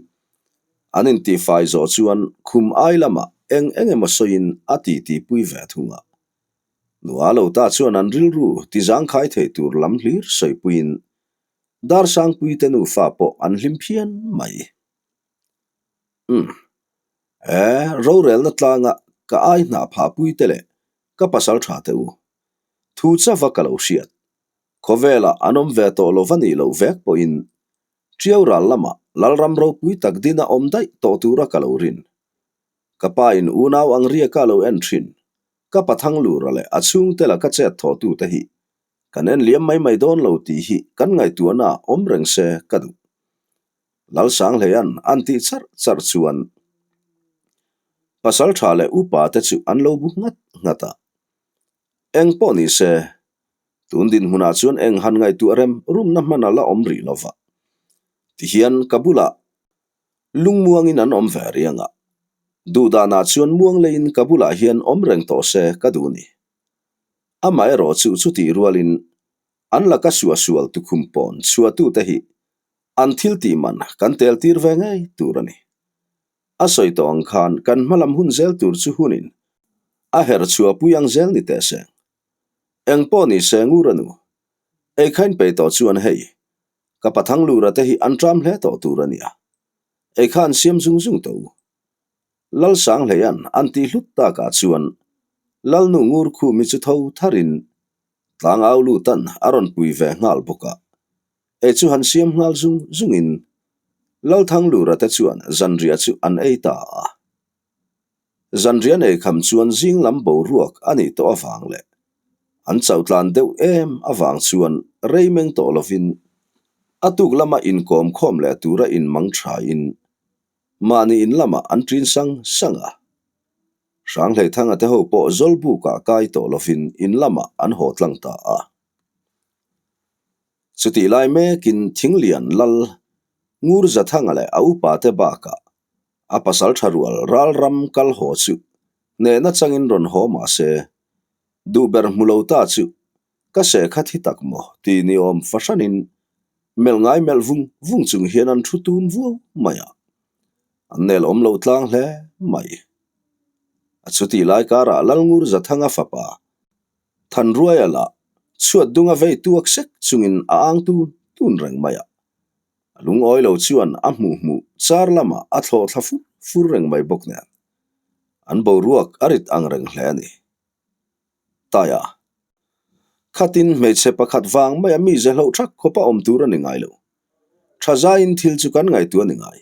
an intifai zawh chuan khum ai lamah eng eng emaw sawiin a titipui ve thung a. Nua lo ta chuan an rilru tizangkhai thei tur lam hlir sawipuiin Darsangpuite nufa pawh an hlim phian mai. Umm. E, rorelna tlanga ka ai hnah phahpuite leh ka pasal tha teh u. Thu chauha ka lo hriat. Khawvelah an awm ve tawh lo va nih loh vek pawhin Ṭiau ral lamah Lalram ropui tak din a awm daih tawh tura ka lo rin. Ka pa in unau ang riaka lo en thin. Ka pathang lura leh a chhungte laka chet thawhtute hi kan en liam mai mai dawn lo tih hi kan ngaihtuahna ah awm reng se ka duh. Lalsanghleia'n an tih charh charh chuan pasal tha leh upa te chu an lo bu nghat nghat a. Eng pawh ni se, tun dinhmunah chuan eng han ngaihtuah rem rumna hman a la awm rih lova. Tihian ka bulah lungmuangin an awm ve riang a, duhdanah chuan muang leiin ka bulah hian awm reng tawh se ka duh ni. Amaherawh chu chutih rualin an laka suahsual tukhum pawn chhuahtute hi An thil tih man kan tel tir ve ngei tur a ni. A sawi tawh ang khan kan hma lam hun zel tur chu hunin a her chhuahpui ang zel ni teh seng. Eng pawh ni se ngur a nu. Ei khain pei tawh chuan hei, ka pathang lura te hi an ṭam hle tawh tur a nia. Ei kha an siam zung zung tawh u. Lalsanghleia'n an tih hlut takah chuan Lalnu Ngurkhumi chu tho tharin Tlangau lutan a rawn pui ve nghal bawk a. Ei chu han siam nghal zung zungin Lalthanglura te chuan zanriah chu an ei ta a. Zanriah nei kham chuan zing lam boruak a nih tawh avang leh an chautlan deuh em avang chuan rei meng tawh lovin a tuk lama inkawm khawm leh tura inmang thain mahni in lamah an ṭin sang sang a. Hranghleithanga te ho pawh Zawlbukah kai tawh lovin in lamah an haw tlang ta a. Chutih lai mekin Thinglian lal Ngurzathanga leh a upa te bakah a pasal tha rual ralram kal haw chu hnehna changin rawn haw mah se, duh ber hmu lo ta chu ka seh kha thi tak maw ti ni awm fahranin melh ngai melh vung vung chung hian an thu tum vuau mai a, an nel awm lo tlang hle mai. A chutih lai karah Lalngurzathanga fapa Thanruaia lah chhuat dunga vei tuak sek chungin a ang tun tun reng mai a. A lungawi lo chuan a hmuh hmuh char lamah a thlawh thla fur fur reng mai bawk nen an boruak a rit ang reng hle a ni. Taia, Khatin hmeichhe pakhat vang maia mi ze hloh thak khawpa awm tur a ni ngai lo. Tha zaiin thil chu kan ngaihtuah a ni ngai.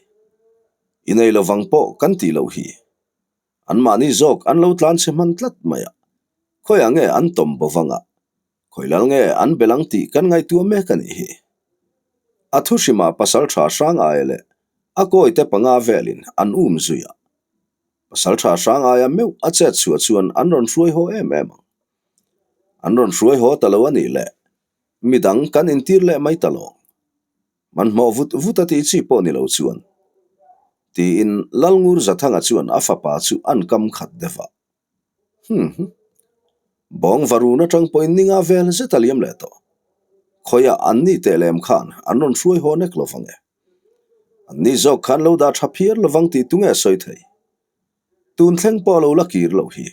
I nei lovang pawh kan tih loh hi. Anmahni zawk an lo tlan chhe hman tlat mai a, khawiah nge an tawm bo vang a, khawi lal nge an bel ang tih kan ngaihtuah mek a nih hi. A thu hrimah pasal tha hrang aia leh a kawite panga velin an um zui a, pasal tha hrang aia meuh a chet chhuah chuan an rawn hruai haw em em ang. An rawn hruai haw ta lo a nih leh midang kan intir leh mai ta lawng. Hmanhmawh vut vut a tih chi pawh ni lo chuan. Tiin Lalngur Zathanga chuan a fapa chu an kam khat deuh a. Hmm. Bawng varun atang pawhin ninga vel zet a liam leh tawh. Khawiah an ni teh lem khan an rawn hruai haw nek lo vang e. An ni zawk khan lo dah tha phiar lo vang tih tunge sawi thei. Tun thleng pawh lo la kir loh hi.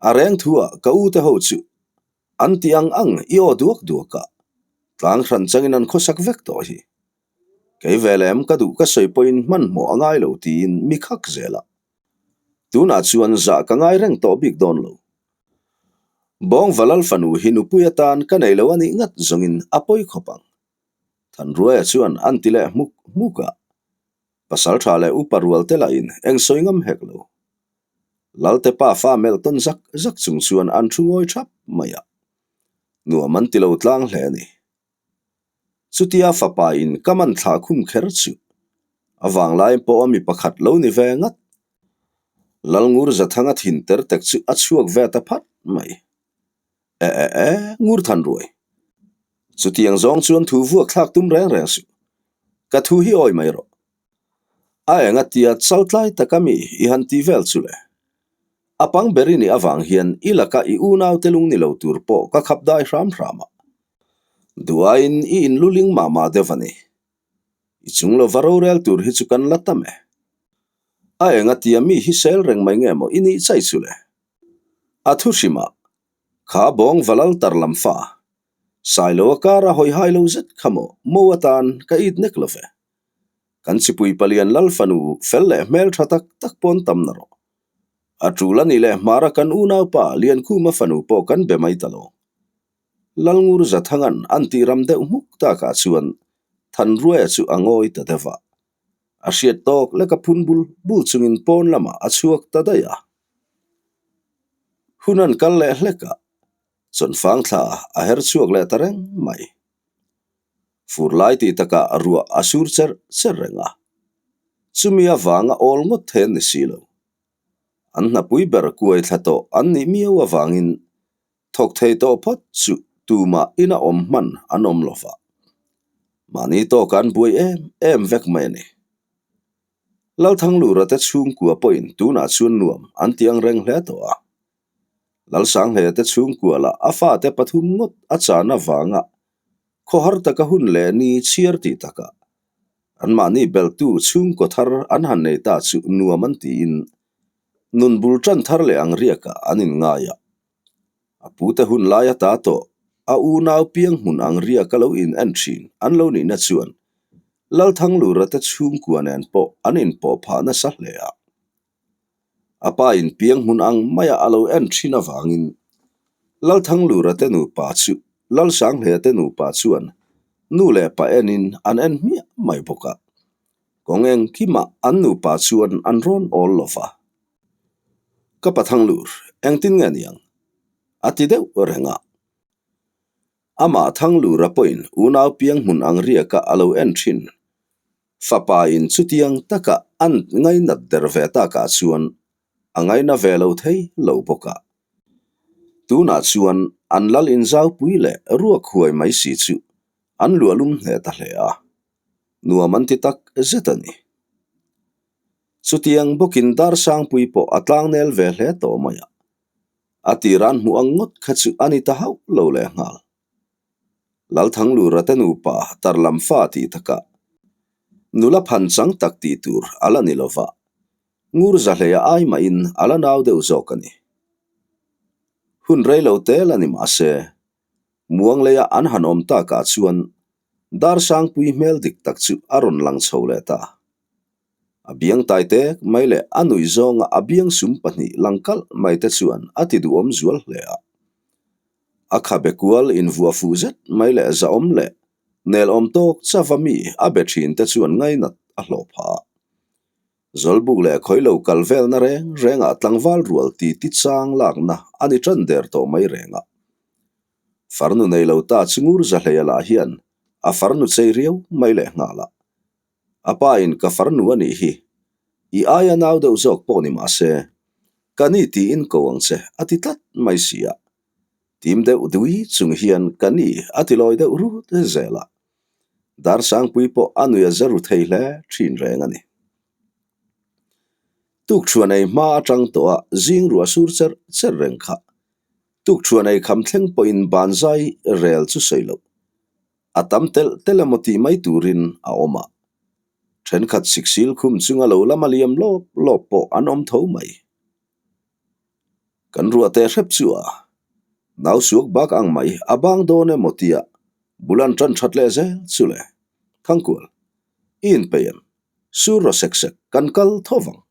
A reng thu ah ka u te ho chu an ti ang ang i aw duak duak a, tlang hran changin an khawsak vek tawh hi. Kei ve lem ka duh ka sawi pawhin hmanhmawh a ngai lo tiin mi khak zel a. Tunah chuan zah ka ngai reng tawh bik dawn lo. Bawngva lal fanu hi nupui atan ka nei lo a nih ngat zawngin a pawi khawp ang. Thanruaia chuan an ti leh hmuk hmuk a. Pasal tha leh upa rual te lahin eng sawi ngam hek lo. Lalte pa fa melh tawn zak zak chung chuan an thu ngawi thap mai a, nuam an ti lo tlang hle a ni. Chutia fapa in ka man thlah khum kher chu a vanglai pawh a mi pakhat lo ni ve ngat. Lalngur Zathanga thin ter tek chu a chhuak ve ta phat mai. E e e, ngur than ruai. Chutiang zawng chuan thu vuak thlak tum reng reng suh. Ka thu hi awi mai rawh. A enga tia chal tlai tak a mi i han ti vel chu le. A pang ber i nih avang hian i laka i unaute lung ni lo tur pawh ka khap dai hram hram a. Duaiin i inluling mah mah deuh a ni. I chung lova rorel tur hi chu kan la tam e. A enga tia mi hi sel reng mai nge maw i nih chai chu le. A thu hrimah, kha bawng va lal tar lam fa. Sailo a kara hawi hai lo zet kha maw mo atan ka it nek lo ve. Kan chipui palian lal fanu fel leh hmel tha tak tak pawn tam na rawh. A tul a nih leh hmara kan unaupa Liankhuma fanu pawh kan be mai ta lo. Lalngur Zathangan an tih ram deuh hmuk takah chuan Thanruaia chu a ngawi ta deuh a. A hriat tawk lek a phun bul bul chungin pawn lamah a chhuak ta daih a. Hun an kal leh hlek a, chawnfang thla a her chhuak leh ta reng mai. Fur lai tih takah ruah a sur cher cher reng a, chumi avanga awl ngawt thei an ni si lo. An hnapui ber kuai thla tawh an nih miau avangin thawk thei tawh phawt chu tumah ina awm hman an awm lo va. Mahni tawkah an buai em em vek mai a ni. Lalthanglura te chhungkua pawhin tunah chuan nuam an ti ang reng hle tawh a. Lalsanghlea te chhungkua lah a fate pathum ngawt a chan avanga khawhar taka hun leh ni chhiar tih takah anmahni beltu chhungkaw thar an han nei ta chu nuam an tiin nun bul tan thar leh ang riakah an inngai a. A pute hun lai ata tawh a unau piang hmun ang riaka lo in en thin an lo nihna chuan Lalthanglura te chhungkua nen pawh an inpawh phah nasa hle a. A pa in piang hmun ang maia a lo en thin avangin Lalthanglura te nupa chu Lalsanghlea te nupa chuan nu leh pa enin an en hmiah mai bawk a. Kawng engkimah an nupa chuan an rawn awl lo va. Ka pa Thanglur, engtin nge niang? A ti deuh reng a. Amah Thanglura pawhin unau piang hmun ang riaka a lo en thin. Fapa in chutiang taka an ngainat der ve takah chuan. A ngaina ve lo thei lo bawk a. Tunah chuan an lal inzaupui leh ruak huai mai si chu an luahlum hneh ta hle a, nuam an ti tak zet a ni. Chutiang bawkin Darsangpui pawh a tlangnel ve hle tawh mai a, a tira'n hmuh ang ngawt kha chu a ni ta hauh lo lehnghal. Lalthanglura te nupa tarlam fa tih takah nula phan chang tak tih tur a la ni lova, ngur za hleia ai mahin a la nau deuh zawk a ni. Hun rei lo te la ni mah se, Muangleia an han awm takah chuan Darsangpui hmel dik tak chu a rawn lang chho leh ta. A biang tai tek mai leh a nuih zawnga a biang sum pahnih lang kalh mai te chuan a ti duhawm zual hle a. A khabe kual invuah fuh zet mai leh zahawm leh nelawm tawk chava mi a be thin te chuan ngainat a hlawh phah a. Zawlbuk leh khawi lo kal velna reng rengah tlangval rual ti ti chang lakna a ni tan der tawh mai reng a. Farnu nei lo ta chu ngur zahleia lah hian a farnu chei riau mai leh nghal a. A pa in ka farnu a nih hi, i aia nau deuh zawk pawh ni mah se, ka ni tiin ko ang che a ti tlat mai si a. Tim deuh dui chung hian ka ni a ti lawi deuh rut zel a. Darsangpui pawh a nui a za ru thei hle thin reng a ni. Tukṭhuan ei hma atang tawh a zing ruah sur cher cher reng kha. Tukṭhuan ei kham thleng pawhin banzai rel chu sawi loh. A tam telh telh emaw tih mai turin a awm a. Thenkhat siksil khum chunga lo lama liam lawp lawp pawh an awm tho mai. Kan ruah teh hrep chu a nau suak bak ang mai a bang dawn emaw tia bul an tan that leh zel chu le. Thangkual, i inpeih em? Sur rawh sek sek, kan kal tho vang.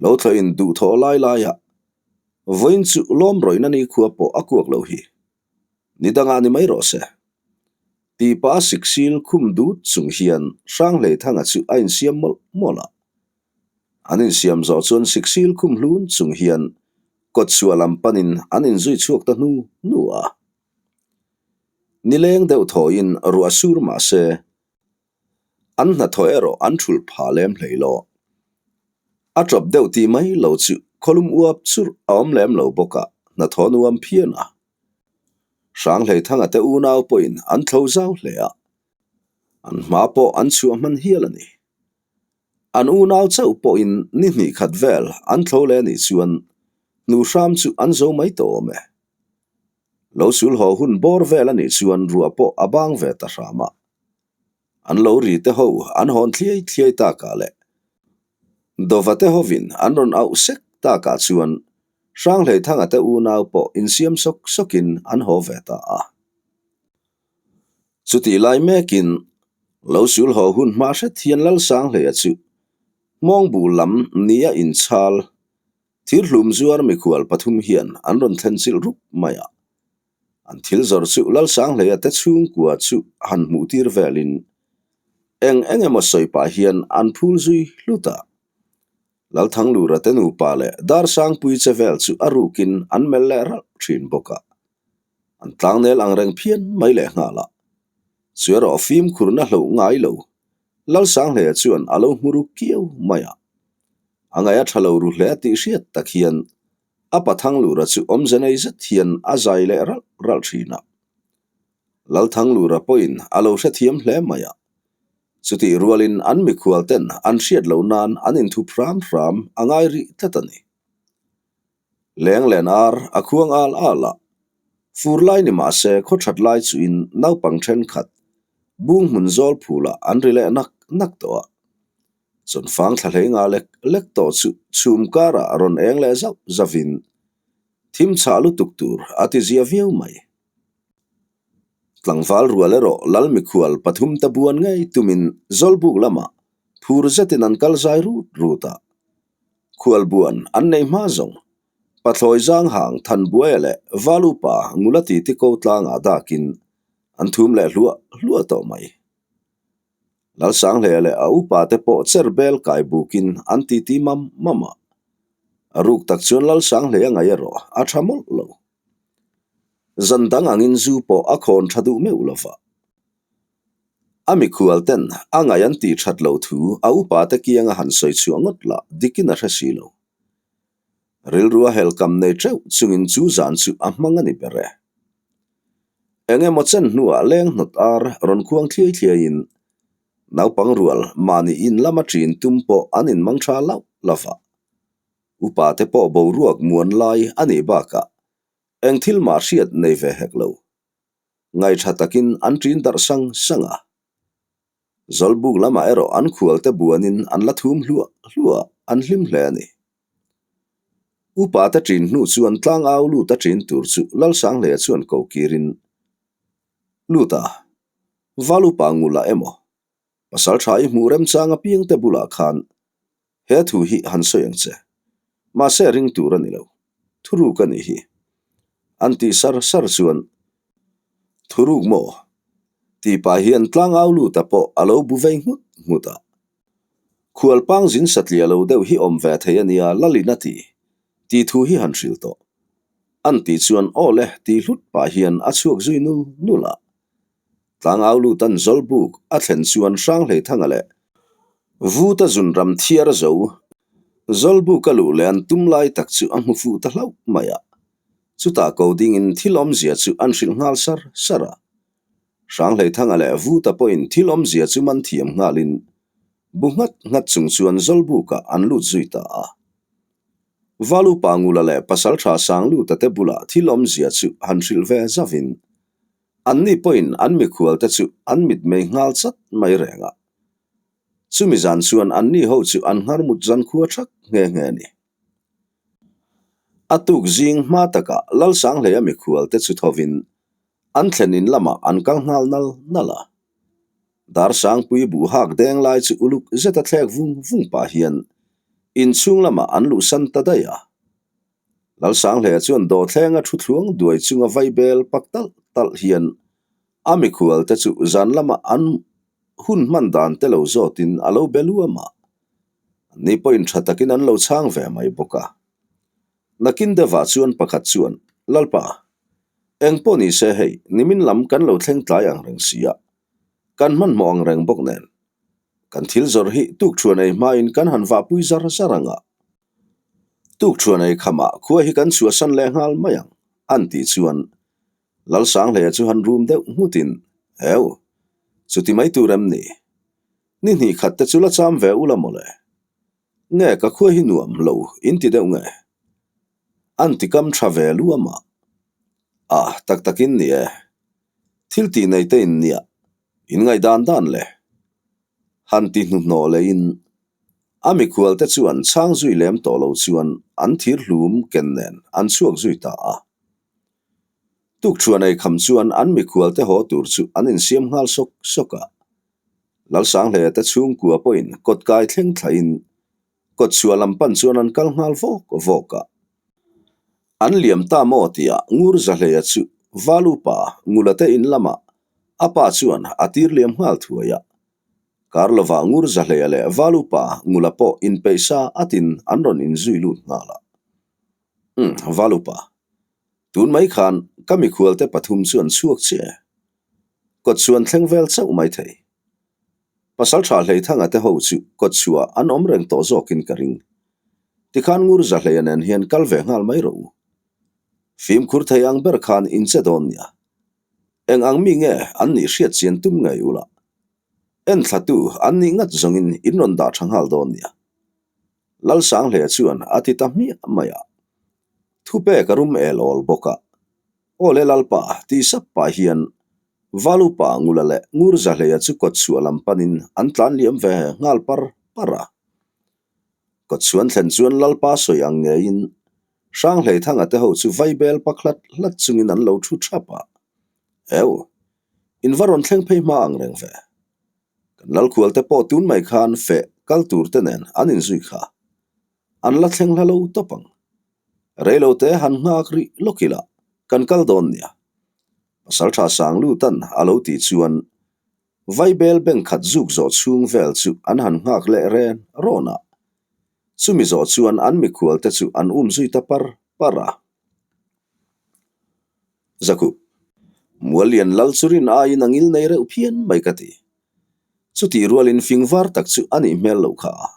Lo thlawhin duhthawh lai laiah vawiin chu lawm rawihna nikhua pawh a kuak lo hi. Ni dangah ni mai rawh se. Tih pah a siksil khum dut chung hian Hranghleithanga chu a insiam mawlh mawlh a. An insiam zawh chuan siksil khum hlun chung hian kawtchhuah lam panin an inzui chhuak ta hnu hnu a. Nileng deuh thawiin ruah sur mah se, an hnathawh erawh an thulh phah lem hlei lo. A tawp deuh tih mai lo chu khawlum uap churh a awm lem lo bawk a, hnathawh nuam phian a. Hranghleithanga te unau pawhin an thlo zau hle a, an hma pawh an chhuah hman hial a ni. An unau chauh pawhin ni hnih khat vel an thlo leh anih chuan hnu hram chu an zo mai tawh awm e. Lo sul haw hun bawr vel anih chuan ruah pawh a bang ve ta hram a. An lo ri te ho an hawn thliai thliai takah leh Dova te hovin an rawn auh sek takah chuan Hranghleithanga te unau pawh insiam sawk sawkin an haw ve ta a. Chutih lai mekin lo sul haw hun hma hret hian Lalsanghleia chu Hmawngbu lam nia inchhal thirhlum zuar mikhual pathum hian an rawn thlen chilh rup mai a. An thil zawrh chu Lalsanghleia te chhungkua chu han hmuh tir velin eng eng emaw sawi pah hian an phul zui hlut a. Lalthanglura te nupa leh Darsangpui che vel chu a rukin an melh leh ralh thin bawk a. An tlangnel ang reng phian mai leh nghal a. Chu erawh fimkhurna hloh ngai lo, Lalsanghleia chuan a lo hmu ru kiau mai a. A ngaih a tha lo ru hle tih hriat tak hian a Pathanglura chu awmze nei zet hian a zai leh ralh ralh thin a. Lalthanglura pawhin a lo hrethiam hle mai a. Chutih rualin an mikhual ten an hriat loh nan an inthup hram hram a ngai rih tlat a ni. Leng len ar a khuang al al a, fur lai ni mah se khaw that lai chuin naupang thenkhat bung hmun zawl phulah an ri leh nak nak tawh a. Chawnfang thla hlei nga lek lek tawh chu chhum karah rawn eng leh zauh zauhin thim chhah lutuk tur a ti zia viau mai. Tlangval rual erawh lal mikhual pathum te buan ngei tumin Zawlbuk lamah phur zetin an kal zai rut rut a. Khualbuan an nei hma zawng. Pathlawi zang hang Thanbuaia leh Valupa Ngula titi ko tlangah dakin an thum leh hluah hluah tawh mai. Lalsanghlea leh a upa te pawh cher bel kai bukin an titi mam mam a. A ruk tak chuan Lalsanghlea ngaih erawh a tha mawlh lo. Zan dang angin zu pawh a khawn tha duh meuh lo va. A mikhual ten a ngaih an tih that loh thu a upa te kianga han sawi chhuah ngawt lah dikin a hre si lo. Rilru a helkam nei teuh chungin chu zan chu a hmang a ni ber e. Eng emaw chen hnuah leng hnawt ar rawn khuang thliai thliaiin naupang rual mahni in lama ṭin tum pawh an inmang ṭha lauh lauh a. Upa te pawh boruak muan lai a nih bakah eng thil mah hriat nei ve hek lo. Ngaihṭha takin an ṭin darh sang sang a. Zawlbuk lamah erawh an khualte buanin an la thum hluah hluah an hlim hle a ni. Upa te ṭin hnu chuan tlangau lut a ṭin tur chu Lalsanghleia chuan ko kirin, Lut a, val upa ngulah emaw, pasal ṭha i hmuh remchang apiang te bulah khan he thu hi han sawi ang che. Mahse ring tur a ni lo, thuruk a nih hi. An tih sar sar chuan, Thuruk maw? Tih pah hian tlangau luta pawh a lo bu vei nghut nghut a. Khualpang zin satliah lo deuh hi awm ve thei a nia Lalin a ti, tih thu hi han hrilh tawh. An tih chuan aw le tih hlut pah hian a chhuak zui nul nul a. Tlangau lutan Zawlbuk a thlen chuan Hranghleithanga leh Vuta zunram thiar zo Zawlbuk a luh leh an tum lai tak chu a hmu fuh ta hlauh mai a. Chutah ko dingin thil awmzia chu an hrilh nghal sar sar a. Hranghleithanga leh Vuta pawhin thil awmzia chu man thiam nghalin bu nghat nghat chung chuan Zawlbukah an lut zui ta a. Valupa Ngula leh Pasaltha Sangluta te bulah thil awmzia chu han hrilh ve zavin anni pawhin an mikhualte chu an mitmei nghal chat mai reng a. Chumi zan chuan anni ho chu an nghar mut zan khua thak nghe nghe a ni. A tuk zing hma takah Lalsanghleia mikhualte chu thovin An thlen in lamah an kal nghal nal nal a. Darsangpui buh hak deng lai chu uluk zeta thlek vung vung pah hian inchhung lamah an luhsan ta daih a. Lalsanghleia chuan dawhthlenga thu thluang duai chunga vaibel pak talh talh hian a mikhual te chu zan lama an hun hman dan te lo zawtin a lo be luam a. Anni pawhin tha takin an lo chhang ve mai bawk a. Nakin deuhah chuan pakhat chuan, Lalpa, eng pawh ni se hei, nimin lam kan lo thleng tlai ang reng si a, kan hmanhmawh ang reng bawk nen. Kan thil zawrh hi tukṭhuan ei hmain kan han vahpui zar zar ang a. Tukṭhuan ei khamah khua hi kan chhuahsan leh nghal mai ang, an tih chuan Lalsanghleia chu han rum deuh nghutin, Heu, chuti mai tur em ni? Ni hnih khat te chu la cham ve ula mawle. Nge ka khua hi nuam lo in ti deuh nge? An ti kam tha ve luam a. A, tak takin ni e. Thil tih nei te in nia, in ngaihdan dan le. Han ti hnuhnawh leiin a mikhual te chuan chhang zui lem tawh lo chuan an thir hlum ken nen an chhuak zui ta a. Tukṭhuan ei kham chuan an mikhual te haw tur chu an insiam nghal sawk sawk a. Lalsanghleia te chhungkua pawhin kawtkai thleng thlain kawtchhuah lam pan chuan an kal nghal vawk vawk a. An liam ta maw tia Ngur Zahleia chu Valupa Ngula te in lamah a pa chuan a tir liam nghal thuai a. Kar lovah Ngur Zahleia leh Valupa Ngula pawh inpeihsa atin an rawn inzui lut nghal a. Umm, Valupa, tun mai khan ka mikhualte pathum chu an chhuak chiah e. Kawtchhuan thleng vel chauh mai thei. Pasaltha Hleithanga te ho chu kawtchhuah an awm reng tawh zawkin ka ring. Tikhan Ngur Zahleia nen hian kal ve nghal mai rawh u. Fimkhur thei ang ber khan in che dawn nia. Eng ang mi nge an nih hriat chian tum ngei ula. Enthlatu an nih ngat zawngin in rawn dah tha nghal dawn nia. Lalsanghleia chuan a ti ta hmiah mai a. Thupek a rum el awl bawk a. Aw le Lalpa, tih sap pah hian Valupa Ngula leh Ngurzahleia chu kawtchhuah lam panin an tlan liam ve nghal par par a. Kawtchhuan thlen chuan Lalpa sawi ang ngeiin Hranghleithanga te ho chu vaibel pak hlat hlat chungin an lo thu thap a. Eu, in va rawn thleng phei hma ang reng ve. Kan Lalkhualte pawh tun mai khan feh kal tur te nen an inzui kha. An la thleng hla lo tawp ang. Reilote han nghak rih lawk ila kan kal dawn nia. Pasaltha Sanglutan a lo tih chuan Vaibel bank khat zuk zawh chhung vel chu an han nghak leh ren rawn a. Chumi zawh chuan an mikhualte chu an um zui ta par par a. Zakhup, Muallian lal chu rin aiin a ngil nei reuh phian mai ka ti. Chutih rualin fing var tak chu a nih hmel loh kha a.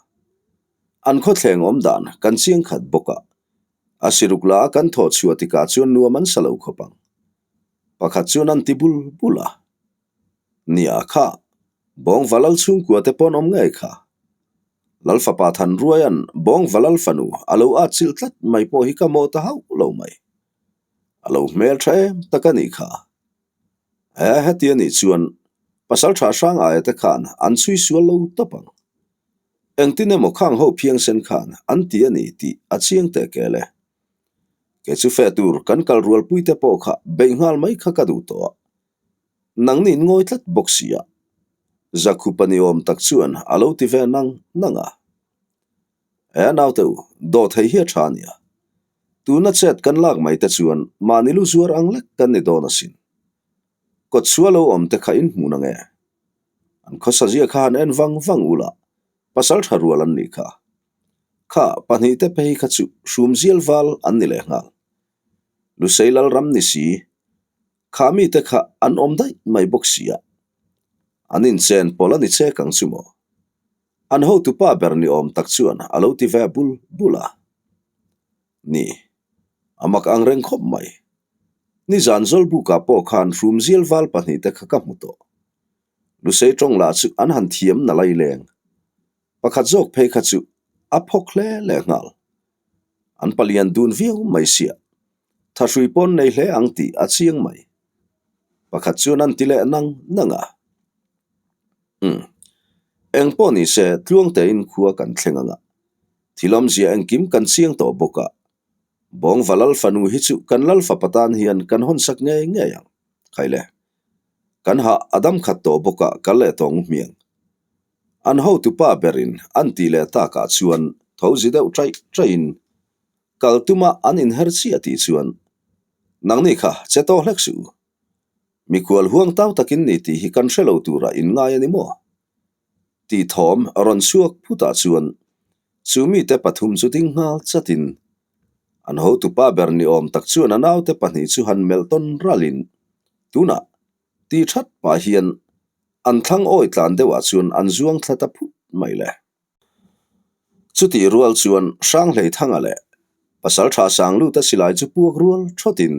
An khawthleng awm dan kan chiang khat bawk a. A siruk la a kan thawh chhuah tikah chuan nuam an sa lo khawp ang. Pakhat chuan an ti bul bul a. Nia kha, Bawngva lal chhungkua te pawn awm ngei kha. Lal fapa Thanruaia'n Bawngva lal fanu a lo at chilh tlat mai pawh hi ka mawh ta hauh lo mai. A lo hmel tha em tak a nih kha. He heti a nih chuan pasal tha hrang aia te khan an chhui sual lo tawp ang. Engtin emaw khang ho phiangsen khan an ti a ni tih a chiang teh kel e. Kei chu fe tur kan kal rualpui te pawh kha beih nghal mai kha ka duh tawh a. Nangni in ngawi tlat bawk si a. Zakhupa ni awm tak chuan a lo ti ve nang nang a. He naute u, dawhthei hi a tha ania. Tuna chet kan lak mai te chuan mahni lu zuar ang lek kan ni dawn asin. Kawtchhuah lo awm te kha in hmuh na nge? An khawsa zia kha han en vang vang ula, pasal tha rual an nih kha. Kha pahnihte phei kha chu hrum zial val an ni leh nghal. Lusei lal ram ni si, kha mite kha an awm daih mai bawk si a. An inchen pawlh a ni chek ang chu maw? An hotupa ber ni awm tak chuan a lo ti ve bul bul a. Ni, a mak ang reng khawp mai. Nizan Zawlbukah pawh khan hrum zial val pahnihte kha ka hmu tawh. Lusei tawng lah chu an han thiam na lai leng. Pakhat zawk phei kha chu a phawk hle leh nghal. An palian dun viau mai sia. Thahrui pawn nei hle ang tih a chiang mai. Pakhat chuan an ti leh nang nang a. Umm. Eng pawh ni se tluangtein khua kan thleng ang a. Thil awmzia engkim kan chiang tawh bawk a. Bawngva lal fanu hi chu kan lal fapa tan hian kan hawnsak ngei ngei ang. Khaile. Kan hah a dam khat tawh bawk a kal leh tawng hmiang. An hotupa berin an tih leh takah chuan tho zi deuh chaih chaihin kal tuma an inher chiah tih chuan nangni kha che tawh hlek suh u. Mikhual huang tau takin ni tih hi kan hre lo turah in ngai a ni maw? Tih thawm rawn chhuak phutah chuan chu mite pathum chu ding nghal chatin an hotupa ber ni awm tak chuan a naute pahnih chu han melh tawn ralin tunah Ti that pah hian an thlang awi tlan deuhah chuan an zuang thla ta phut mai le. Chutih rual chuan Hranghleithanga leh Pasaltha Sangluta silai chu puak rual thawtin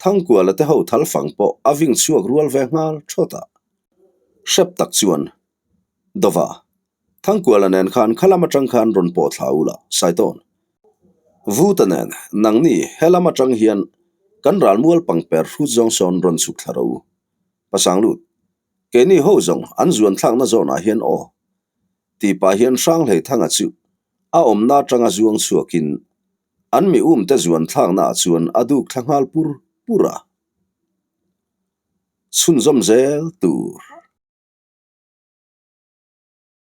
Thangkuala te ho thalfang pawh a ving chhuak rual ve nghal thawt a. Hrep tak chuan Dova Thangkuala nen khan khalam atang khan rawn pawh thla u la, Saitawn. Vuta nen, nangni helam atang hian kan ralmual pangper hrut zawng sawn rawn chhuk thla ro. Pasanglut, keini ho zawng an zuan thlakna zawnah hian aw. Tih pah hian Hranghleithanga chu a awmna atanga zuang chhuakin an mi umte zuan thlaknaah chuan a duk thla nghal pur pur a. Chhunzawm zel tur.